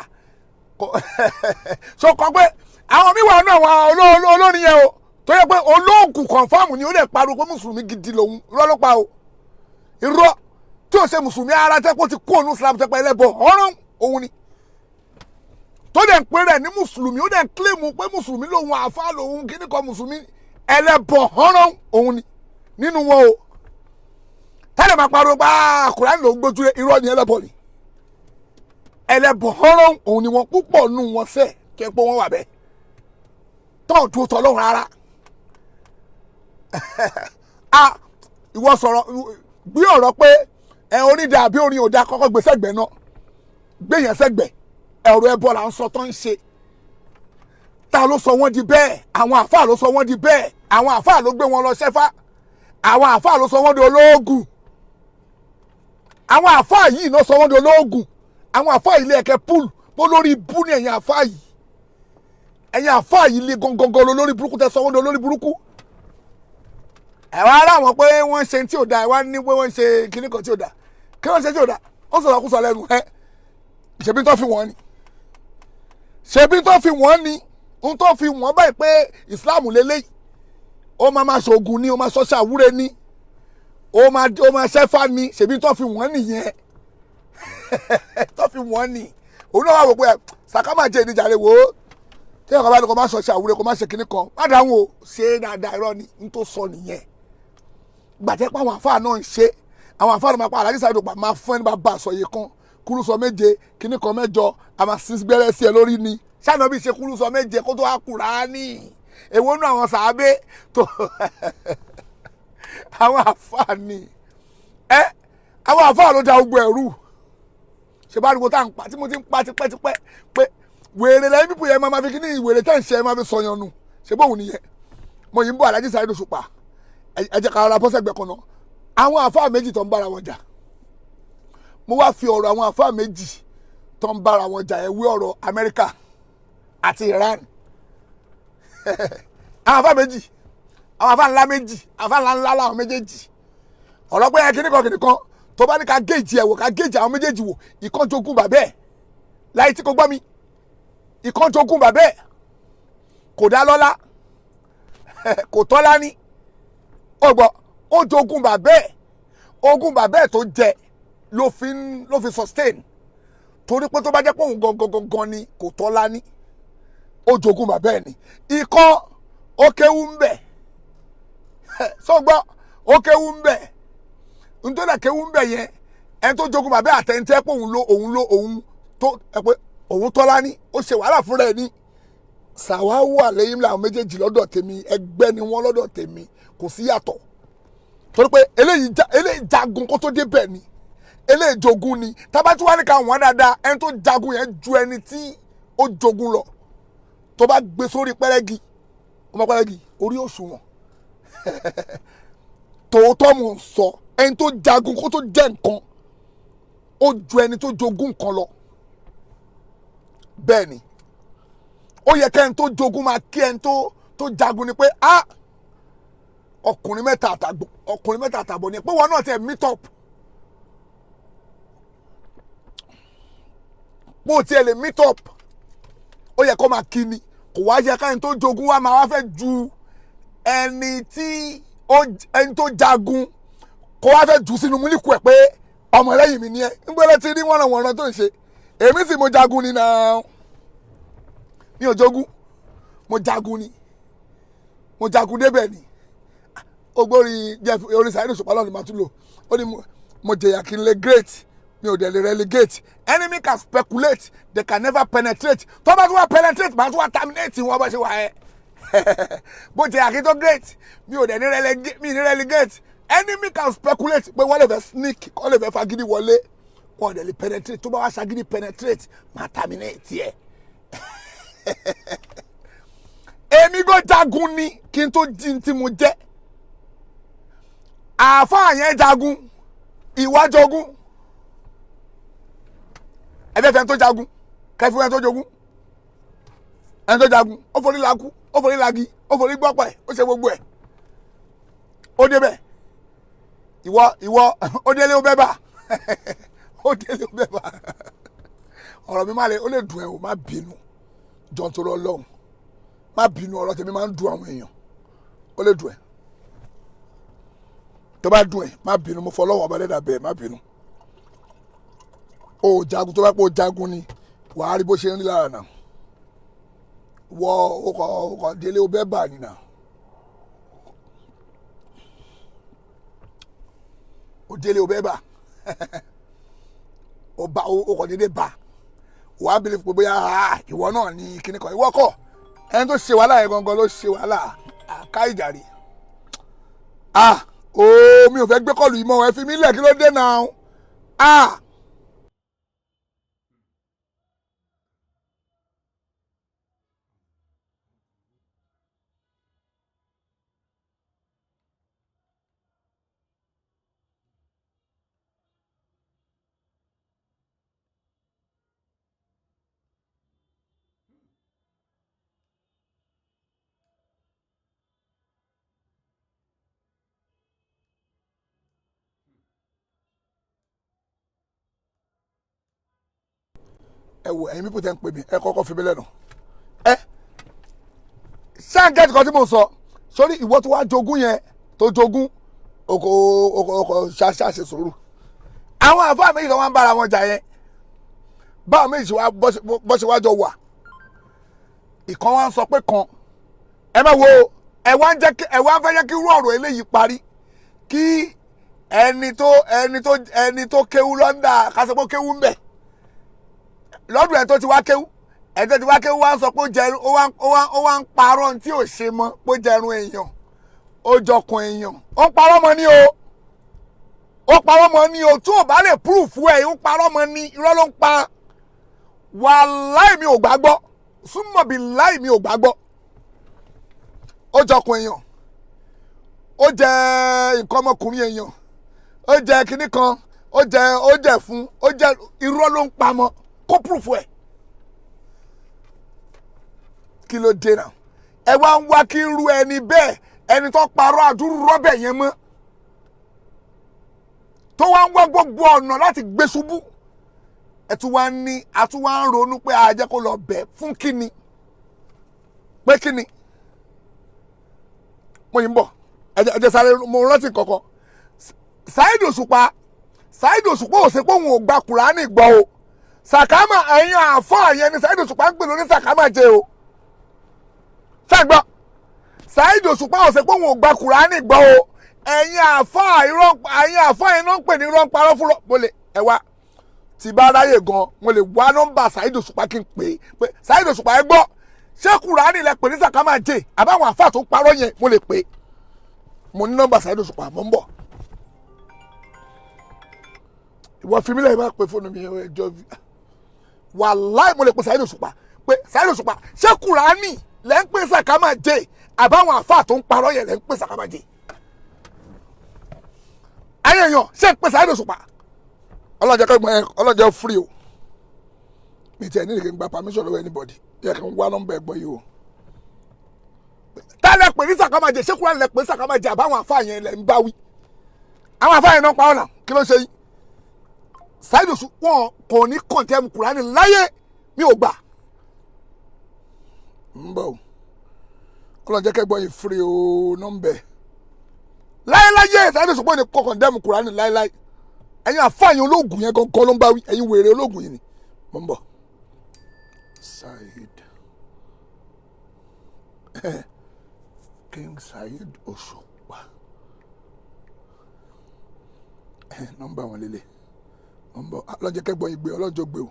So kọ pé àwọn míì wà náà, àwọn olórin yẹn o, tó yẹ pé olóògùn confirm ni, ó lè pariwo pé mùsùlùmí gidi lòun. Irọ́ ló pa o, irọ́ tí o ṣe mùsùlùmí ara tẹ́ kó ti kó ònú Islam tẹ́ pẹ́ ẹlẹ́bọ ọ̀rọ̀ òun ni, tó dẹ̀ ń pè rẹ̀ ní mùsùlùmí, ó dẹ̀ ń claim pé mùsùlùmí lòun, àfa lòun, kíní kan mùsùlùmí, ẹlẹ́bọ ọ̀rọ̀ òun ni nínú wọn o. Tẹ́lẹ̀ máa pariwo pé Kùránì ló ń gbójú. Irọ́ ni, ẹlẹ́bọ ni, ẹlẹ́bọ ọ̀rọ̀ òun ni wọn. Púpọ̀ nù wọn sẹ́ kí ẹ pé wọ́n wà bẹ́ẹ̀ tọ́ dúró tọ́ lọ́run rárá. A ìwọ sọ̀rọ̀ gbé ọ̀rọ̀ pé ẹ orin dà bí orin ò dá, kọ́kọ́ gbé sẹ́gbẹ̀ẹ́ náà, gbé yẹn sẹ́gbẹ̀ẹ́. Ẹ̀rọ ẹbọ là ń sọ tó ń ṣe. Ta ló sọ wọ́n di bẹ́ẹ̀? Àwọn àáfàá ló sọ wọ́n di bẹ́ẹ̀. Àwọn àáfàá ló gbé wọn lọ ṣẹ́fá. Àwọn àáfàá ló sọ wọ́n di olóògùn. Àwọn àáfàá yìí náà sọ wọ́n di olóògùn. Àwọn àáfàá ilé ẹ̀kẹ́ pool bó lórí ibú ní. Ẹ̀yìn àáfàá yìí, ẹ̀yìn àáfàá yìí lé gangan lórí burúkú tẹ sọ wọ́n di olórí burúkú. Ẹ wá rà wọ́n pé wọ́n ṣe tí ò da. Ẹ wá ní pé wọ́n ṣe kinní kan tí ò da. Kí wọ́n ṣe tí ò da? Ó sọ̀rọ̀ kó sọ lẹ́nu ẹ. Ṣebí tó fi wọ́n ni, ṣebí tó fi wọ́n ni, ohun tó fi wọ́n báyìí pé Islam lélẹ́yìí, ó máa máa ṣoògùn ni, ó máa ṣọ́ṣà àwúre ni, ó máa ṣẹ́fà ni. Ṣebí tó fi wọ́n nìyẹn, tó fi wọ́n ni. Òun náà wà wò pé sàkámà jẹ́ ìdíjàre wò ó. Tí ẹ̀kọ́ bá ní kó má ṣọṣẹ́ àwúre, kó má ṣe kinní kan, má dáhùn o, ṣe dáadáa. Irọ́ ni n tó sọ nìyẹn. Gbàtẹ́ pé àwọn àfáà náà ń ṣe, àwọn àfáà náà máa pa Alhaji Saheed Òṣùpá, máa fún ẹni bá bá àsọyé kan, kúrú sọ méje, kinní kan mẹ́jọ, a máa sin gbẹ́rẹ́ sí ẹ lórí ni. Ṣáà bí ṣe kúrú sọ méje kó tó wá Kùránì? Èwo nú àwọn sàábé tó àwọn àfáà ni ẹ? Àwọn àfáà ló da gbogbo ẹ̀rú. Ṣe bá ariwo tá à ń pa tí mo ti ń pa tipẹ́tipẹ́ pé wèrè lẹ́yìn pípọ̀ yẹn, máa fi kíní ìwèrè tẹ́ ń ṣe, máa fi sọyàn nù. Ṣe bóun nìyẹn? Mo yìí ń bọ̀. Alhaji Saheed Òṣùpá, ẹ jẹ́ ká rọra bọ́ sẹ́gbẹ̀ẹ́ kan náà. Àwọn àfáà méjì tó ń bára wọn jà, mo wá fi ọ̀rọ̀ àwọn àfáà méjì tó ń bára wọn jà ẹ̀ wé ọ̀rọ̀ Amẹ́ríkà àti Iran. Àwọn àfa méjì, àwọn àfa ńlá méjì, àfa ńlá ńlá làwọn méjèèjì. Ọ̀rọ̀ pé ẹ kíníkan kíníkan, tó bá ní ká géèjì ẹ̀ wò, ká géèjì àwọn méjèèjì wò, ìkan jogún bàbá ẹ̀ láyé tí kò gbọ́ mi, ìkan jogún bàbá ẹ̀, kò dá lọ́lá, kò tọ́lá ní ọgbọ́, ó jogún bàbá ẹ̀, ogún bàbá ẹ̀ tó jẹ ló fi sustain, torí pé tó bá jẹ́ pé òun gangan gangan ni kò tọ́lá ní, ó jogún bàbá ẹ̀ ní. Ìkan ó kéwú ń bẹ̀ sọgbọ́, ó kéwú ń bẹ̀, nítorí kéwú ń bẹ̀ yẹn, ẹni tó jogún bàbá àtẹ̀ntẹ́ pé òun ló òun ló òun tó ẹ pé òun tọ́lá ní, ó ṣe wàhálà fúnra ẹ̀ ní. Sàwáwù àlẹ́yìn làwọn méjèèjì lọ́dọ̀ tèmi, ẹgbẹ́ ni wọ́n lọ́dọ̀ tèmi, kò sí yàtọ̀, torí pé eléyìí jagun kó tó débẹ̀ ni, eléyìí jogún ni. Tábàtú wà ní ká wọ́n dáadáa, ẹni tó jagun yẹn ju ẹni tí ó jogún lọ. Tó bá gbé sórí pẹ́rẹ́gì, ọmọ pẹ́rẹ́gì orí òṣùwọ̀n, tòótọ́ mò ń sọ, ẹni tó jagun kó tó jẹ́ nǹkan, ó ju ẹni tó jogún nǹkan lọ. Bẹ́ẹ̀ ni, ó yẹ kẹ́ni tó jogún máa kí ẹni tó jagun ni pé a ọkùnrin mẹ́ta àtàgbọ̀, ọkùnrin mẹ́ta àtàbọ̀ ni pé wọn náà tiẹ̀ meet up, bó tiẹ̀ lè meet up, ó yẹ kó máa kí ni. Kò wá yẹ kẹ́ni tó jogún wá máa wá fẹ́ ju ẹni tí ẹni tó jagun, kó wá fẹ́ jù sínú múlíkù ẹ̀ pé ọmọ ẹlẹ́yìn mi ni ẹ ń gbọ́dọ̀ ti rí wọ́nranwọ̀nran tó ń ṣe. Èmi sì mo jagun ni náà, mi ò jogún, mo jagun ni, mo jagun débẹ̀ ni. Ogbórí Jeff orí Saheed Òṣùpá lọ́nà màá tún lò ó ní mo jẹ̀yà kí n lè great, mi ò dẹ̀ lè relegate. Enemy can speculate, they can never penetrate. Tó bá tún wá penetrate, màá tún wá terminate wọn bá ṣe wà ẹ́. Bó jẹ̀yà kí n tó great, mi ò dẹ̀ ní relegate, mi ní relegate. Enemy can speculate pé wọ́n lè fẹ́ sneak, wọ́n lè fẹ́ fagídí wọlé, wọ́n ò dẹ̀ lè penetrate. Tó bá wá ṣagídí penetrate, màá terminate ẹ̀. Èmi gbọ́ jagun ni kí n tó di tí mo jẹ́. Àáfàá yẹn jagun, ìwà jogún. Ẹbẹ fẹ́ tó jagun kẹfí wọn tó jogún. Ẹni tó jagun ó forí lakú, ó forí lagi, ó forí gbọ́pẹ̀, ó ṣe gbogbo ẹ̀, ó débẹ̀. Ìwọ ó délé, ó bẹ́ bà, ó délé, ó bẹ́ bà. Ọ̀rọ̀ mi má lè, ó lè dùn ẹ́ o, má bínú, jọ̀ ń torọ Ọlọ́run, má bínú. Ọ̀rọ̀ tèmi máa ń dùn àwọn èèyàn, ó lè dùn ẹ́. Tó bá dùn ẹ́, má bínú, mo fọlọ́wọ́n ọba dẹ́dà bẹ́ẹ̀, má bínú. O jagun, tó bá pọ̀ jagun ni wàá rí bó ṣe ń rí lára náà. Wọ ọkọ̀ délé, ó bẹ́ bà nínà, ó délé, ó bẹ́ bà, ó bá ọkọ̀ dédé bà, wàá bìlẹ̀ pé bóyá ìwọ náà ní kíní kan. Ìwọ kọ́, ẹni tó ṣe wàhálà yẹn gangan ló ṣe wàhálà ká ìjàre. Ah, ooo, mi ò fẹ́ gbé kọlù yìí mọ́, ẹ fi mí lẹ̀, kí ló dé náà? Ah. Ẹ wò, ẹ̀yin mípò tẹ́ ń pè mí, ẹ kọ́kọ́ fi mí lẹ́nu. Ẹ ṣáà gẹ́tì kan tí mo sọ sórí ìwọ tó wá jogún yẹn, tó jogún oko oko oko, ṣáṣáṣe sùúrù. Àwọn àfáà méjì tó wá ń bára wọn jà yẹn, báwọn méjì wá bọ́ ṣe wájọ wà, ìkan wá ń sọ pé kan, ẹ má wo, ẹ wá ń jẹ́ kí ẹ wá ń fẹ́ jẹ́ kí irú ọ̀rọ̀ eléyìí parí, kí ẹni tó kéwú lọ́ndà kásìkò kéwú ń bẹ̀ lọ́dún ẹ̀ tó ti wá kéwú, ẹ̀ tó ti wá kéwú wá ń sọ pé ó jẹ, ó wá ń parọ́ tí ò ṣe mọ́, pé ó jẹrun èèyàn, ó jọkùn èèyàn. Ó ń parọ́ mọ́ ní o, ó parọ́ mọ́ ní o. Tí ò bá lè proof ẹ̀, ó parọ́ mọ́ ní, irọ́ ló ń pa. Wàláì, mi ò gbàgbọ́, súnmọ́ bí láì mi ò gbàgbọ́. Ó jọkùn èèyàn, ó jẹ nǹkan ọmọkùnrin èèyàn, ó jẹ kinní kan, ó jẹ fún, ó jẹ, irọ́ ló ń pa mọ́. Kó proof ẹ̀, kí ló dé náà? Ẹ wá ń wá kí irú ẹni bẹ́ẹ̀, ẹni tó parọ́ àdúrú rọ́bẹ̀ yẹn mọ́, tó wá ń wá gbogbo ọ̀nà láti gbé ṣubú, ẹ tún wá ń ní, a tún wá ń ronú pé a jẹ́ kó lọ bẹ̀ fún kíni, pé kíni. Mo yìí ń bọ̀, ẹ jẹ́ sáré, mo rántí kankan. Saheed Òṣùpá, Saheed Òṣùpá ò ṣe pé òun ò gba Kùránì gbọ́ o. Sàkámà, ẹ̀yin àáfàá yẹn ni Saheed Òṣùpá ń pè lóní sàkámà jẹ o. Ṣàgbọ́, Saheed Òṣùpá ò ṣe pé òun ò gba Kùránì gbọ́ o. Ẹ̀yin àáfàá irọ́, ẹ̀yin àáfàá yẹn náà ń pè ní irọ́ ń parọ́ fúnrọ́. Mo lè ẹ wá tí bá ráyè gan, mo lè wá nọ́mbà Saheed Òṣùpá kí n pè é pé, "Saheed Òṣùpá, ẹ gbọ́, ṣé Kùránì lẹ pè ní sàkámà jẹ àbáwọn àáfàá tó parọ́ yẹn?" Mo lè pè é, mo ní nọ́mbà Saheed Òṣùpá. Mo ń bọ̀. Ìwọ fi mí lẹ́yìn, máa pe fóònù mi ẹjọ́. Wàláì, mo lè pe Saheed Òṣùpá pé, "Saheed Òṣùpá, ṣé Kùránì lẹ́ ń pè sàkámà jẹ àbáwọn àáfàá tó ń parọ́ yẹn lẹ́ ń pè sàkámà jẹ?" Ayé èèyàn, ṣé ń pè Saheed Òṣùpá? Ọlọ́jọ́ kẹ́gbọ́n yẹn, ọlọ́jọ́ free o. Mi tiẹ̀ ní ìrìnkè gba permission lọ́wọ́ anybody yẹ kí n wá nọ́mbà ẹ̀gbọ́n yìí o. Tá lẹ pè ní sàkámà jẹ? Ṣé Kùránì lẹ pè ní sàkámà jẹ àbáwọn àáfàá yẹn lẹ ń bá wí? Àwọn àáfàá yẹn náà pa ọ̀nà, kí ló ṣe yín? Saheed Òṣùpá wọn kò ní condemn Kùránì láyé, mi ò gbà. Ń bọ̀ o, ọlọ́jọ́ kẹ́gbọ́n yìí free o. Nọ́mbẹ̀ láyéláyé, Saheed Òṣùpá ní kò condemn Kùránì láyéláyé. Ẹ̀yin àfààyàn ológun yẹn gangan ló ń bá wí, ẹ̀yin wèrè ológun yìí ni. Mo ń bọ̀. Saheed, King Saheed Òṣùpá, nọ́mbà wọn lélẹ̀. Mo ń bọ̀, ọlọ́jọ́ kẹ́gbọ́n yìí gbé, ọlọ́jọ́ gbé o,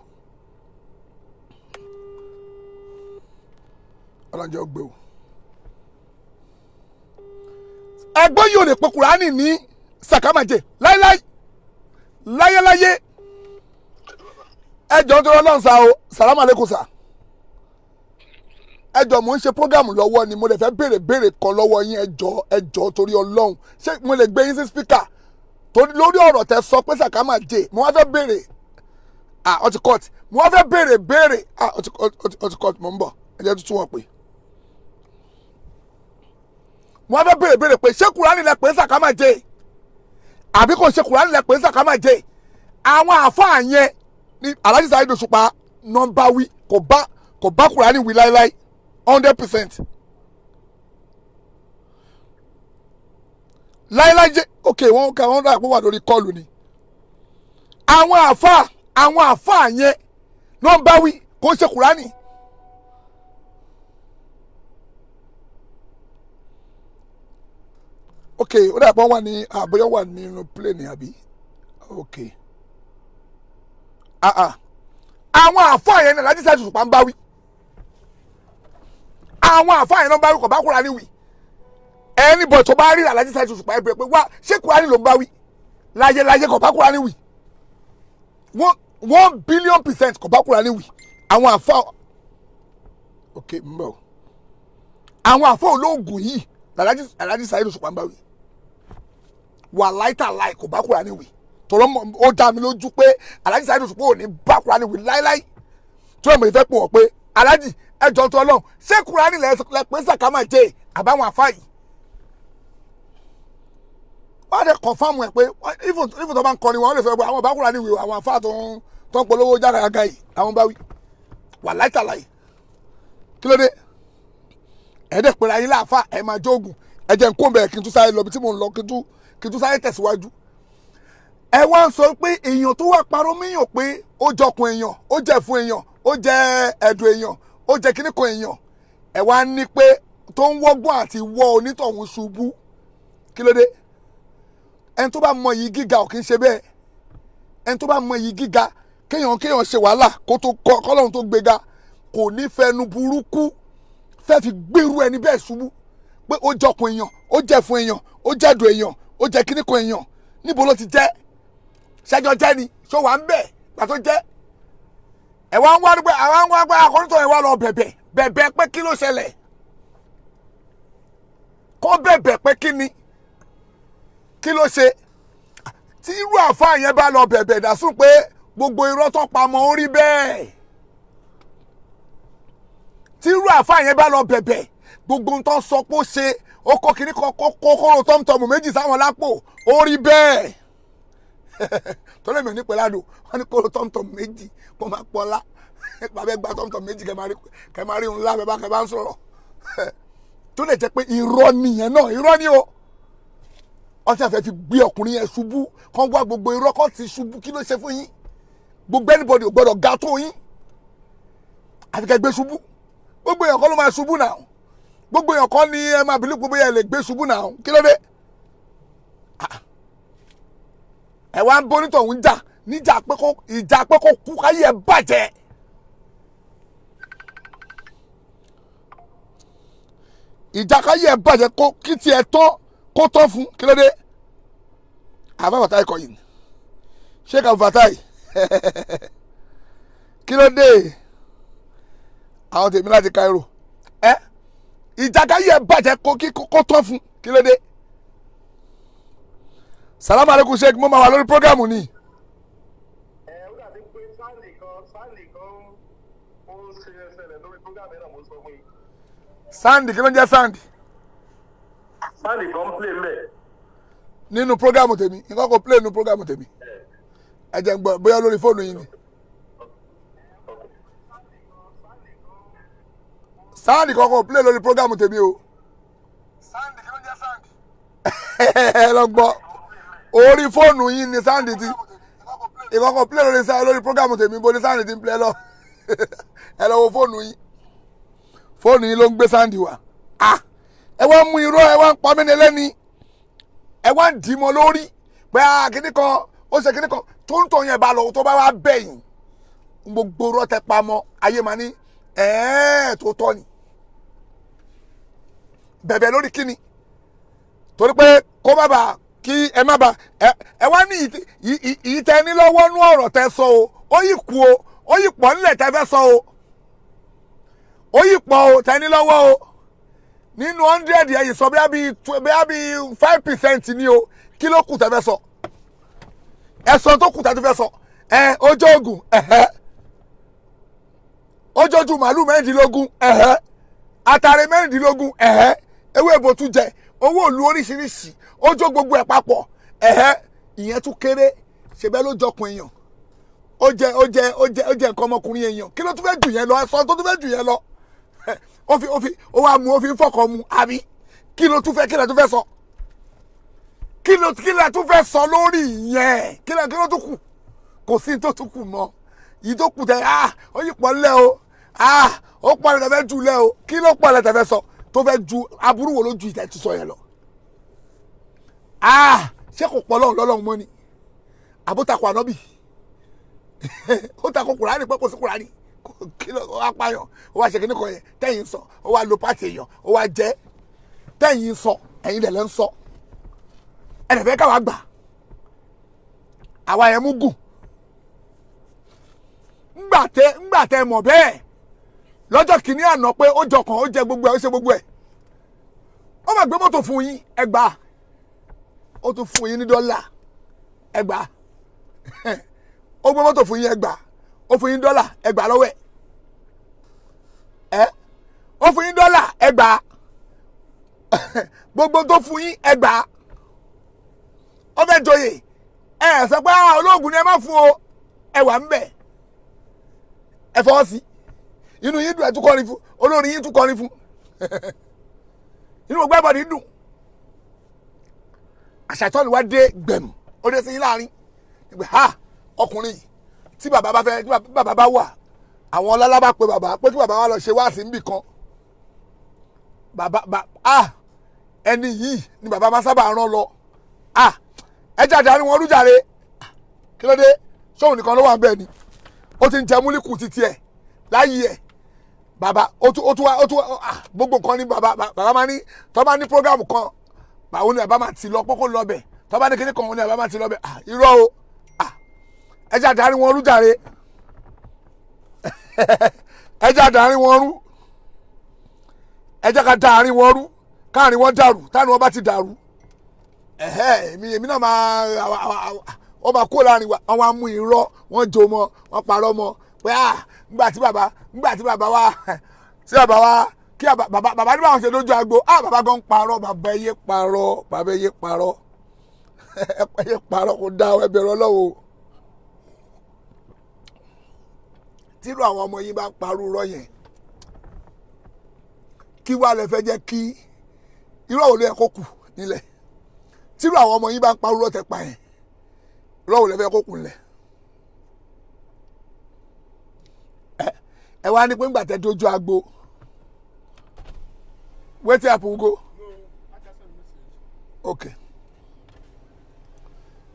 ọlọ́jọ́ gbé o. Ẹgbọ́n yìí ò lè pe Kùránì ní sàkámàjẹ láíláí, láyéláyé. Ẹ jọ̀ọ́, tó lọ́n sa o. Sàlámù aleykum sa. Ẹ jọ̀ọ́, mò ń ṣe prógámù lọ́wọ́ ni, mo lè fẹ́ béèrè béèrè kan lọ́wọ́ yín. Ẹ jọ̀ọ́, ẹ jọ̀ọ́, torí Ọlọ́run, ṣé mo lè gbé yín sí speaker? Torí lórí ọ̀rọ̀ tẹ sọ pé sàkámàjẹ, mo wá fẹ́ béèrè. Ah, ó ti cut. Mo wá fẹ́ béèrè béèrè. Ah, ó ti cut. Mo ń bọ̀, ẹ jẹ́ tuntun wọn pé mo wá fẹ́ béèrè béèrè pé ṣé Kùránì lẹ pé sàkámàjẹ àbí kò ṣe Kùránì lẹ pé sàkámàjẹ? Àwọn àáfàá yẹn ní Alhaji Saheed Òṣùpá nọ́mbà wí, kò bá Kùránì wí láéláé, 100% láéláé jẹ́. Ok, wọ́n kà wọ́n dà pé wà lórí call ni. Àwọn àáfàá yẹn nọ́mbà wí, kò ṣe Kùránì. Ok, ó dà pé wọ́n wà ní àbóyá wà nínú plane àbí? Ok, ah ah, àwọn àáfàá yẹn ní Alhaji Saheed Òṣùpá ń bá wí. Àwọn àáfàá yẹn náà ń bá wí, kò bá Kùránì wí. Anybody tó bá rí Alhaji Saheed Òṣùpá, ẹ bẹ̀rẹ̀ pé, "Wá, ṣé Kùránì ló ń bá wí?" Láyé láyé, kò bá Kùránì wí. 1 billion% kò bá Kùránì wí. Àwọn àáfàá, ok, ń bọ̀. Àwọn àáfàá olóògùn yìí Alhaji Saheed Òṣùpá ń bá wí. Wà láìtàláì, kò bá Kùránì wí. Tọ́lọ́ ó dá mi lójú pé Alhaji Saheed Òṣùpá ò ní bá Kùránì wí láíláí. Tí wọ́n mọ̀ ìfẹ́ pò wọ́n pé, "Alhaji, ẹjọ́ tó Ọlọ́run, ṣé Kùránì lẹ pé sàkámà jẹ́ àbáwọn àfáà yìí?" Wọ́n á dẹ̀ confirm ẹ̀ pé even tó bá ń kọrin wọn, wọ́n lè sọ pé àwọn bá Kùránì wí, àwọn àfáà tó ń polówó jágàgà yìí àwọn bá wí. Wà láìtàláì, kí ló dé? Ẹ̀ẹ́dẹ̀ pẹ̀lú ayé láàfáà, ẹ̀ máa jóògùn. Ẹ jẹ́ n kó bẹ̀rẹ̀ kí n tún sáré lọ bí tí mò ń lọ, kí n tún sáré tẹ̀síwájú. Ẹ wá ń sọ pé èèyàn tó wà parọ́ míyàn pé ó jọkun èèyàn, ó jẹ fún èèyàn, ó jẹ ẹ̀dùn èèyàn, ó jẹ kíní kan èèyàn, ẹ wá ní pé tó ń wọ́gbọ́n àti wọ́ onítọ̀hún ṣubú. Kí ló dé? Ẹni tó bá mọ iyì gíga ò kí ń ṣe bẹ́ẹ̀. Ẹni tó bá mọ iyì gíga, kéèyàn ṣe wàhálà kó tó kọ́ kọ́lọ́hún tó gbéga, kò ní fẹnu burúkú fẹ́ fi gbèrú ẹni bẹ́ẹ̀ ṣubú pé ó jọkun èèyàn, ó jẹ fún èèyàn, ó jẹ̀dùn èèyàn, ó jẹ kíní kan èèyàn. Níbo ló ti jẹ́? Ṣẹjọ jẹ́ ni ṣó wà ń bẹ̀ gbà tó jẹ́? Ẹ wá ń wá pé àwọn ń wá pé akọ́nítọ̀ yẹn wá lọ bẹ̀bẹ̀ bẹ̀bẹ̀ pé kí ló ṣẹlẹ̀, kó bẹ̀bẹ̀ pé kí ni, kí ló ṣe? Tí irú àfáà yẹn bá lọ bẹ̀bẹ̀ dàsún pé gbogbo irọ́ tó pamọ́ ó rí bẹ́ẹ̀, tí irú àfáà yẹn bá lọ bẹ̀bẹ̀ Gbogbo ń tán sọ pé ó ṣe, ó kó kinní kan, kó kóró tọ́mùtọ́mù méjì sáwọn lápò, ó rí bẹ́ẹ̀. Tọ́lẹ̀ mi ò ní pẹ̀lú àdó, wọ́n ní kóró tọ́mùtọ́mù méjì kó máa pọ́lá. Bàbá gba tọ́mùtọ́mù méjì, kẹ́ máa rí ńlá bẹ́ẹ̀ bá kẹ́ bá ń sọ̀rọ̀. Tó lè jẹ́ pé irọ́ nìyẹn náà, irọ́ ni o. Ọtí àfẹ́ fi gbé ọkùnrin yẹn ṣubú, kán wá gbogbo irọ́ kán ti ṣubú. Kí ló ṣe fún yín? Gbogbo anybody ò gbọ́dọ̀ ga tó yín, àfi kẹ́ gbé ṣubú. Gbogbo èèyàn kọ́ ló máa ṣubú náà, gbogbo èèyàn kọ́ ni ẹ máa bìlí, gbogbo èèyàn lè gbé ṣubú náà. Kí ló dé? Ẹ wá ń bónítọ̀ ń jà níjà pé kó ìjà pé kó kú, káyé ẹ bàjẹ́. Ìjà káyé ẹ bàjẹ́, kó kí tiẹ̀ tán, kó tán fún. Kí ló dé? Àbá Fatai kọ yìí, Sheikh Abu Fatai, kí ló dé? Àwọn tèmi láti Cairo. Ẹ ìjà káyé ẹ bàjẹ́, kó kí kó tán fún. Kí ló dé? Salamu aleykum Sheikh, mo máa wà lórí programu ni. Ẹ ó dàbí pé sáàlì kan ó ń ṣe ẹsẹ̀lẹ̀ lórí program yẹn náà, mo sọ fún yín. Sandy, kí ló ń jẹ́ Sandy? Sáàlì kan ń play mbẹ̀. Nínú programu tèmi, nǹkan kò play nínú programu tèmi. Ẹ jẹ́ n gbọ́ bóyá lórí fóònù yín ni. Sandy kan kò play lórí programu tèmi o. Sandy, kí ló ń jẹ́ Sandy? Ẹ lọ gbọ́, orí fóònù yín ni Sandy ti ìkọ̀kọ̀ play lórí lórí programu tèmi. Bo ni Sandy ti ń play lọ? Ẹ lọ wo fóònù yín, fóònù yín ló ń gbé Sandy wá. Ah, ẹ wá mú irọ́, ẹ wá ń pa mí ní lẹ́ni, ẹ wá ń dì í mọ́ lórí pé ah, kíní kan ó ṣe, kíní kan tó ń tọ̀ yẹn bá lọ, tó bá wá bẹ̀yìn, gbogbo irọ́ tẹ pa mọ́ ayé máa ní ẹ̀ẹ́n tó tọ́ ni. Bẹ̀bẹ̀ lórí kíni? Torí pé kó má bàa kí ẹ má bàa ẹ wá ní ìtẹ́ ní lọ́wọ́ nú ọ̀rọ̀ tẹ sọ o. Ó yìí kú o, ó yìí pọ̀ nílẹ̀ tẹ fẹ́ sọ o, ó yìí pọ̀ o tẹ ní lọ́wọ́ o. Nínú 100, ẹ̀yìn sọ bóyá bíi 5% ni o. Kí ló kù tẹ fẹ́ sọ? Ẹ sọ tó kù tẹ tó fẹ́ sọ. Ẹ ojú oògùn ẹ̀hẹ́, ojójú màálù 16 ẹ̀hẹ́, àtàrẹ 16 ẹ̀hẹ́, ewé ìbòtú jẹ, owó òlu oríṣiríṣi, ojú gbogbo ẹ̀ papọ̀ ẹ̀hẹ́. Ìyẹn tún kéré, ṣebẹ́ ló jọkun èèyàn, ó jẹ ó jẹ ó jẹ ó jẹ nǹkan ọmọkùnrin èèyàn. Kí ló tún fẹ́ jù yẹn lọ? Ẹ sọ tó tún fẹ́ jù yẹn lọ. Ó fi ó wá mu, ó fi ń fọkàn mu àbí? Kí ló tún fẹ́? Kí ló tún fẹ́ sọ? Kí ló tún fẹ́ sọ lórí ìyẹn? Kí ló tún kù? Kò sí tó tún kù mọ́. Yìí tó kù tẹ, ah, ó yìí pọ̀ lẹ́ o, ah, ó pọ̀ lẹ́ tẹ fẹ́ jù lẹ́ o. Kí ló pọ̀ lẹ́ tẹ fẹ́ sọ tó fẹ́ ju? Aburú wo ló ju ìtẹ̀ tó sọ yẹn lọ? Ah, ṣé kò pọ̀ lọ́hùn lọ́lọ́hùn mọ́ ni? Àbótakò ànábì, ó takò Kùránì pé kò sí Kùránì. Kí ló wá pààyàn, ó wá ṣe kíní kan yẹn tẹ́yìn sọ, ó wá lo pàtì èèyàn, ó wá jẹ́ tẹ́yìn sọ. Ẹ̀yin dẹ̀ lẹ́ ń sọ, ẹ̀ dẹ̀ fẹ́ káwa gbà, àwa yẹn mú gùn. Ńgbà tẹ mọ̀ bẹ́ẹ̀ lọ́jọ́ kìíní àná pé ó jọkàn, ó jẹ gbogbo ẹ̀, ó ṣe gbogbo ẹ̀, ó máa gbé mọ́tò fún yín, ẹ gbà. Ó tún fún yín ní dọ́là, ẹ gbà. Ó gbé mọ́tò fún yín, ẹ gbà. Ó fún yín dọ́là, ẹ gbà lọ́wọ́ ẹ̀. Ẹ ó fún yín dọ́là, ẹ gbà. Gbogbo tó fún yín, ẹ gbà. Ó fẹ́ joyè, ẹ sọ pé olóògùn ni, ẹ má fún o. Ẹ wà ń bẹ̀, ẹ fọwọ́ sí, inú yín dùn, ẹ tún kọrin fún olórin yín, tún kọrin fún, inú gbogbo ẹ̀bọ̀dì dùn. Àṣàtọ́ni wá dé gbẹ̀mù, ó dé sí yín láàrin ìgbẹ́. Ha, ọkùnrin yìí, tí bàbá bá fẹ́, tí bàbá bá wà, àwọn ọlọ́lá bá pe bàbá pé kí bàbá wa lọ ṣe wáàsí níbì kan. Bàbá bá, ah, ẹni yìí ni bàbá máa sábà rán lọ. Ah, ẹ jáde àárín wọn rújàre. Kí ló dé? Sóun nìkan ló wà ń bẹ́ẹ̀ ni ó ti ń jẹ múlíkù títí ẹ̀ láyé ẹ̀. Bàbá ó tún wá, ó tún wá. Ah, gbogbo nǹkan ní bàbá. Bàbá máa ní, tó bá ní program kan, báwo ni bàbá máa ti lọ kókó lọ bẹ̀? Tó bá ní kíní kan, ni bàbá máa ti lọ bẹ̀. Ah, irọ́ o. Ah, ẹ jáde àárín wọn rú jàre, ẹ jáde àárín wọn rú. Ẹ jẹ́ ká da àárín wọn rú, káàrin wọn dàrú. Táàrin wọn bá ti dàrú, ẹ̀hẹ́, èmi náà máa ó máa kó láàrin wa. Wọ́n wá mú irọ́, wọ́n jó mọ́, wọ́n parọ́ mọ́ pé ah, ńgbà tí bàbá wa tí bàbá wa Kí bàbá bàbá ní báwọn ṣe lójú agbo, ah, bàbá gan parọ́. Bàbá, ẹ yé parọ́. Bàbá, ẹ yé parọ́, ẹ yé parọ́. Kò dá ẹ bẹ̀rù Ọlọ́run. Tírú àwọn ọmọ yín bá ń parú rọ yẹn, kí wàá lè fẹ́ jẹ́ kí irú àwọn olóyè kó kù nílẹ̀? Tírú àwọn ọmọ yín bá ń parú rọ tẹ pa yẹn, irú àwọn olóyè fẹ́ kó kù nílẹ̀? Ẹ wá ní pé ńgbà tẹ dojú agbo, wetin happen go? Okay,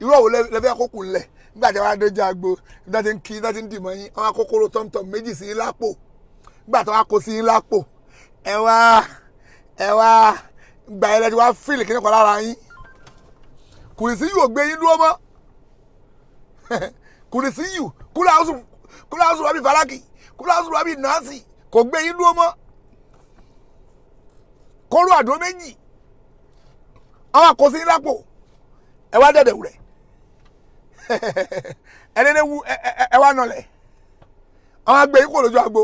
irú àwọn lè fẹ́ kó kù nílẹ̀ nígbà tí wọ́n á dojú agbo, nígbà tí ń kí, nígbà tí ń dìmọ̀ yín, wọ́n á kókóró tọ́mtọ́m méjì sí yín lápò. Nígbà tí wọ́n á kó sí yín lápò, ẹ wá gbà ẹ lẹ́tí wá feel kíní kan lára yín. Kùrìsí yìí ò gbé yín dúró mọ́. Kùrìsí yìí, kúlẹ̀ àwùsù wàbí falaki, kúlẹ̀ àwùsù wàbí nàásì, kò gbé yín dúró mọ́. Kóró àdó méjì àwọn àkóso yín lápò, ẹ wá dẹ̀dẹ̀ wúrẹ̀, ẹ dédé wu ẹ wá nọlẹ̀, àwọn àgbẹ̀ yìí kò lójú agbo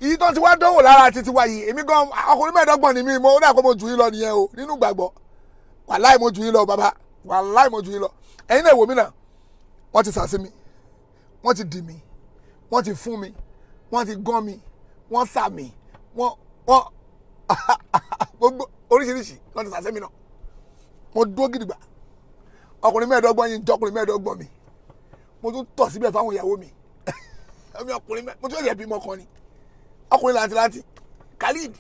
yìí tó ti wá dánwò lára títí wa yìí. Èmi gan, ọkùnrin 25 ni mí. Mo ó dà kó mo jù yín lọ nìyẹn o nínú gbàgbọ́. Wàláì, mo jù yín lọ, bàbá. Wàláì, mo jù yín lọ. Ẹ̀yin náà wò mí náà, wọ́n ti sàsí mi, wọ́n ti dì mí, wọ́n ti fún mi, wọ́n ti gán mi, wọ́n sà mí, wọ́n gbogbo oríṣiríṣi wọ́n ti sàsí mi náà. Mo dúró gidigba. Ọkùnrin 25 yìí ń jọkùnrin 25 mi. Mo tún tọ̀ síbẹ̀ fáwọn ìyàwó mi. Ẹ̀mí ọkùnrin mẹ́ mo tún yẹ bímọ kan ni, ọkùnrin làǹtìlanti Khalid.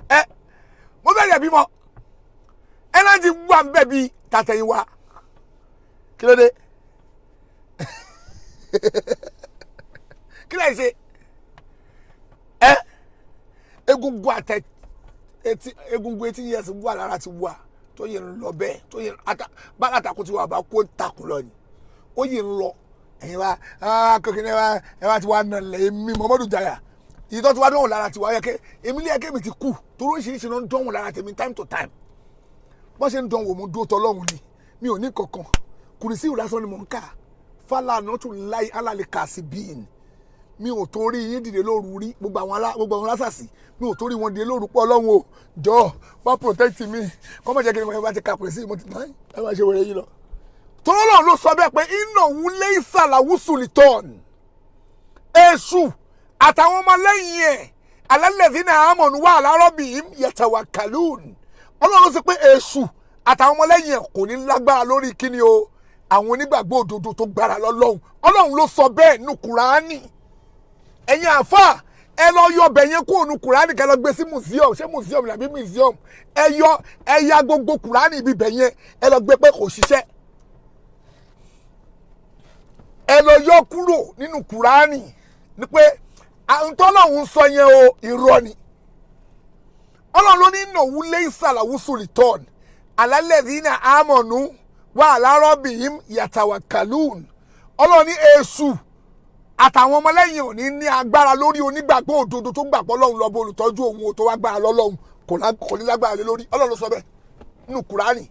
Ẹ mo fẹ́ yẹ bímọ, ẹnàjì wà ń bẹ̀ bíi tàtẹ̀yìn wa. Kí ló dé? Kí lè ṣe ẹ? Egungun àtẹ etí, egungun 80 years wà lára ti wà tó yẹ ń lọ bẹ́ẹ̀, tó yẹ bá àtàkùn ti wà bá kó takùn lọ ni ó yẹ ń lọ. Ẹ̀yin wa kékeré wa, ẹ wá ti wá nàlẹ́. Èmi Muhammadu Jaya yìí tó ti wá dánwò lára tiwa, yẹ kẹ èmi lè yẹ kémi ti kú torí oríṣiríṣi ló ń dánwò lára tèmi time to time. Wọ́n ṣe ń dánwò, mo dúró tọ́lọ́hún ni, mi ò ní kankan. Kùrìsì lásán ni mò ń kà. Fàlànà tún láì alálẹ̀ kà sí bíìn. Mi ò torí yín dìde lóru rí. Gbogbo àwọn lásàsì, mi ò torí wọn dìde lóru pọ̀. Ọlọ́run o, jọ wá protect mi, kọ́ mọ̀ jẹ́ kí ni mo bá ti ka kùrìsì, mo ti náà ẹ máa ṣe wẹrẹ yìí lọ. Tọ́lọ́ náà ló sọ bẹ́ẹ̀ pé iná wúlé ìsàlàwùsù lìtọ́ọ̀nù èṣù àtàwọn ọmọlẹ́yìn ẹ̀ alálẹ̀dínà àmọ̀nù wà lárọ́bì yẹtẹ̀wà kàlùn. Ọlọ́run sọ pé èṣù àtàwọn ọmọlẹ́yìn ẹ̀ kò ní lágbára lórí kíni o, àwọn onígbàgbọ́ òdodo tó gbára lọ́lọ́run. Ọlọ́run ló sọ bẹ́ẹ̀ nínú Kùránì. Ẹ̀yin àáfà, ẹ lọ yọ ọbẹ̀ yẹn kúrò nínú Kùránì, kẹ́ lọ gbé sí museum. Ṣé museum làbí museum? Ẹ yọ, ẹ ya gbogbo Kùránì ibi bẹ̀ yẹn, ẹ lọ gbé pé kò ṣiṣẹ́. Ẹ lọ yọ kúrò nínú Kùránì ni pé ntọ́lọ́hún sọ yẹn o, irọ́ ni. Ọlọ́run ló ní nàwú lẹ́yìn sultan alálẹ́dínà àmọ̀nù wà alárọ́bìyìm yàtàwàkàlùn. Ọlọ́run ní èṣù àtàwọn ọmọlẹ́yìn ò ní ní agbára lórí onígbàgbọ́ òdodo tó gbàgbọ́ lọ́hùn lọ́bọ̀ olùtọ́jú òun ò tó wá gbára lọ́lọ́hùn, kò ní lágbára lé lórí. Ọlọ́run ló sọ bẹ́ẹ̀ nínú Kùránì.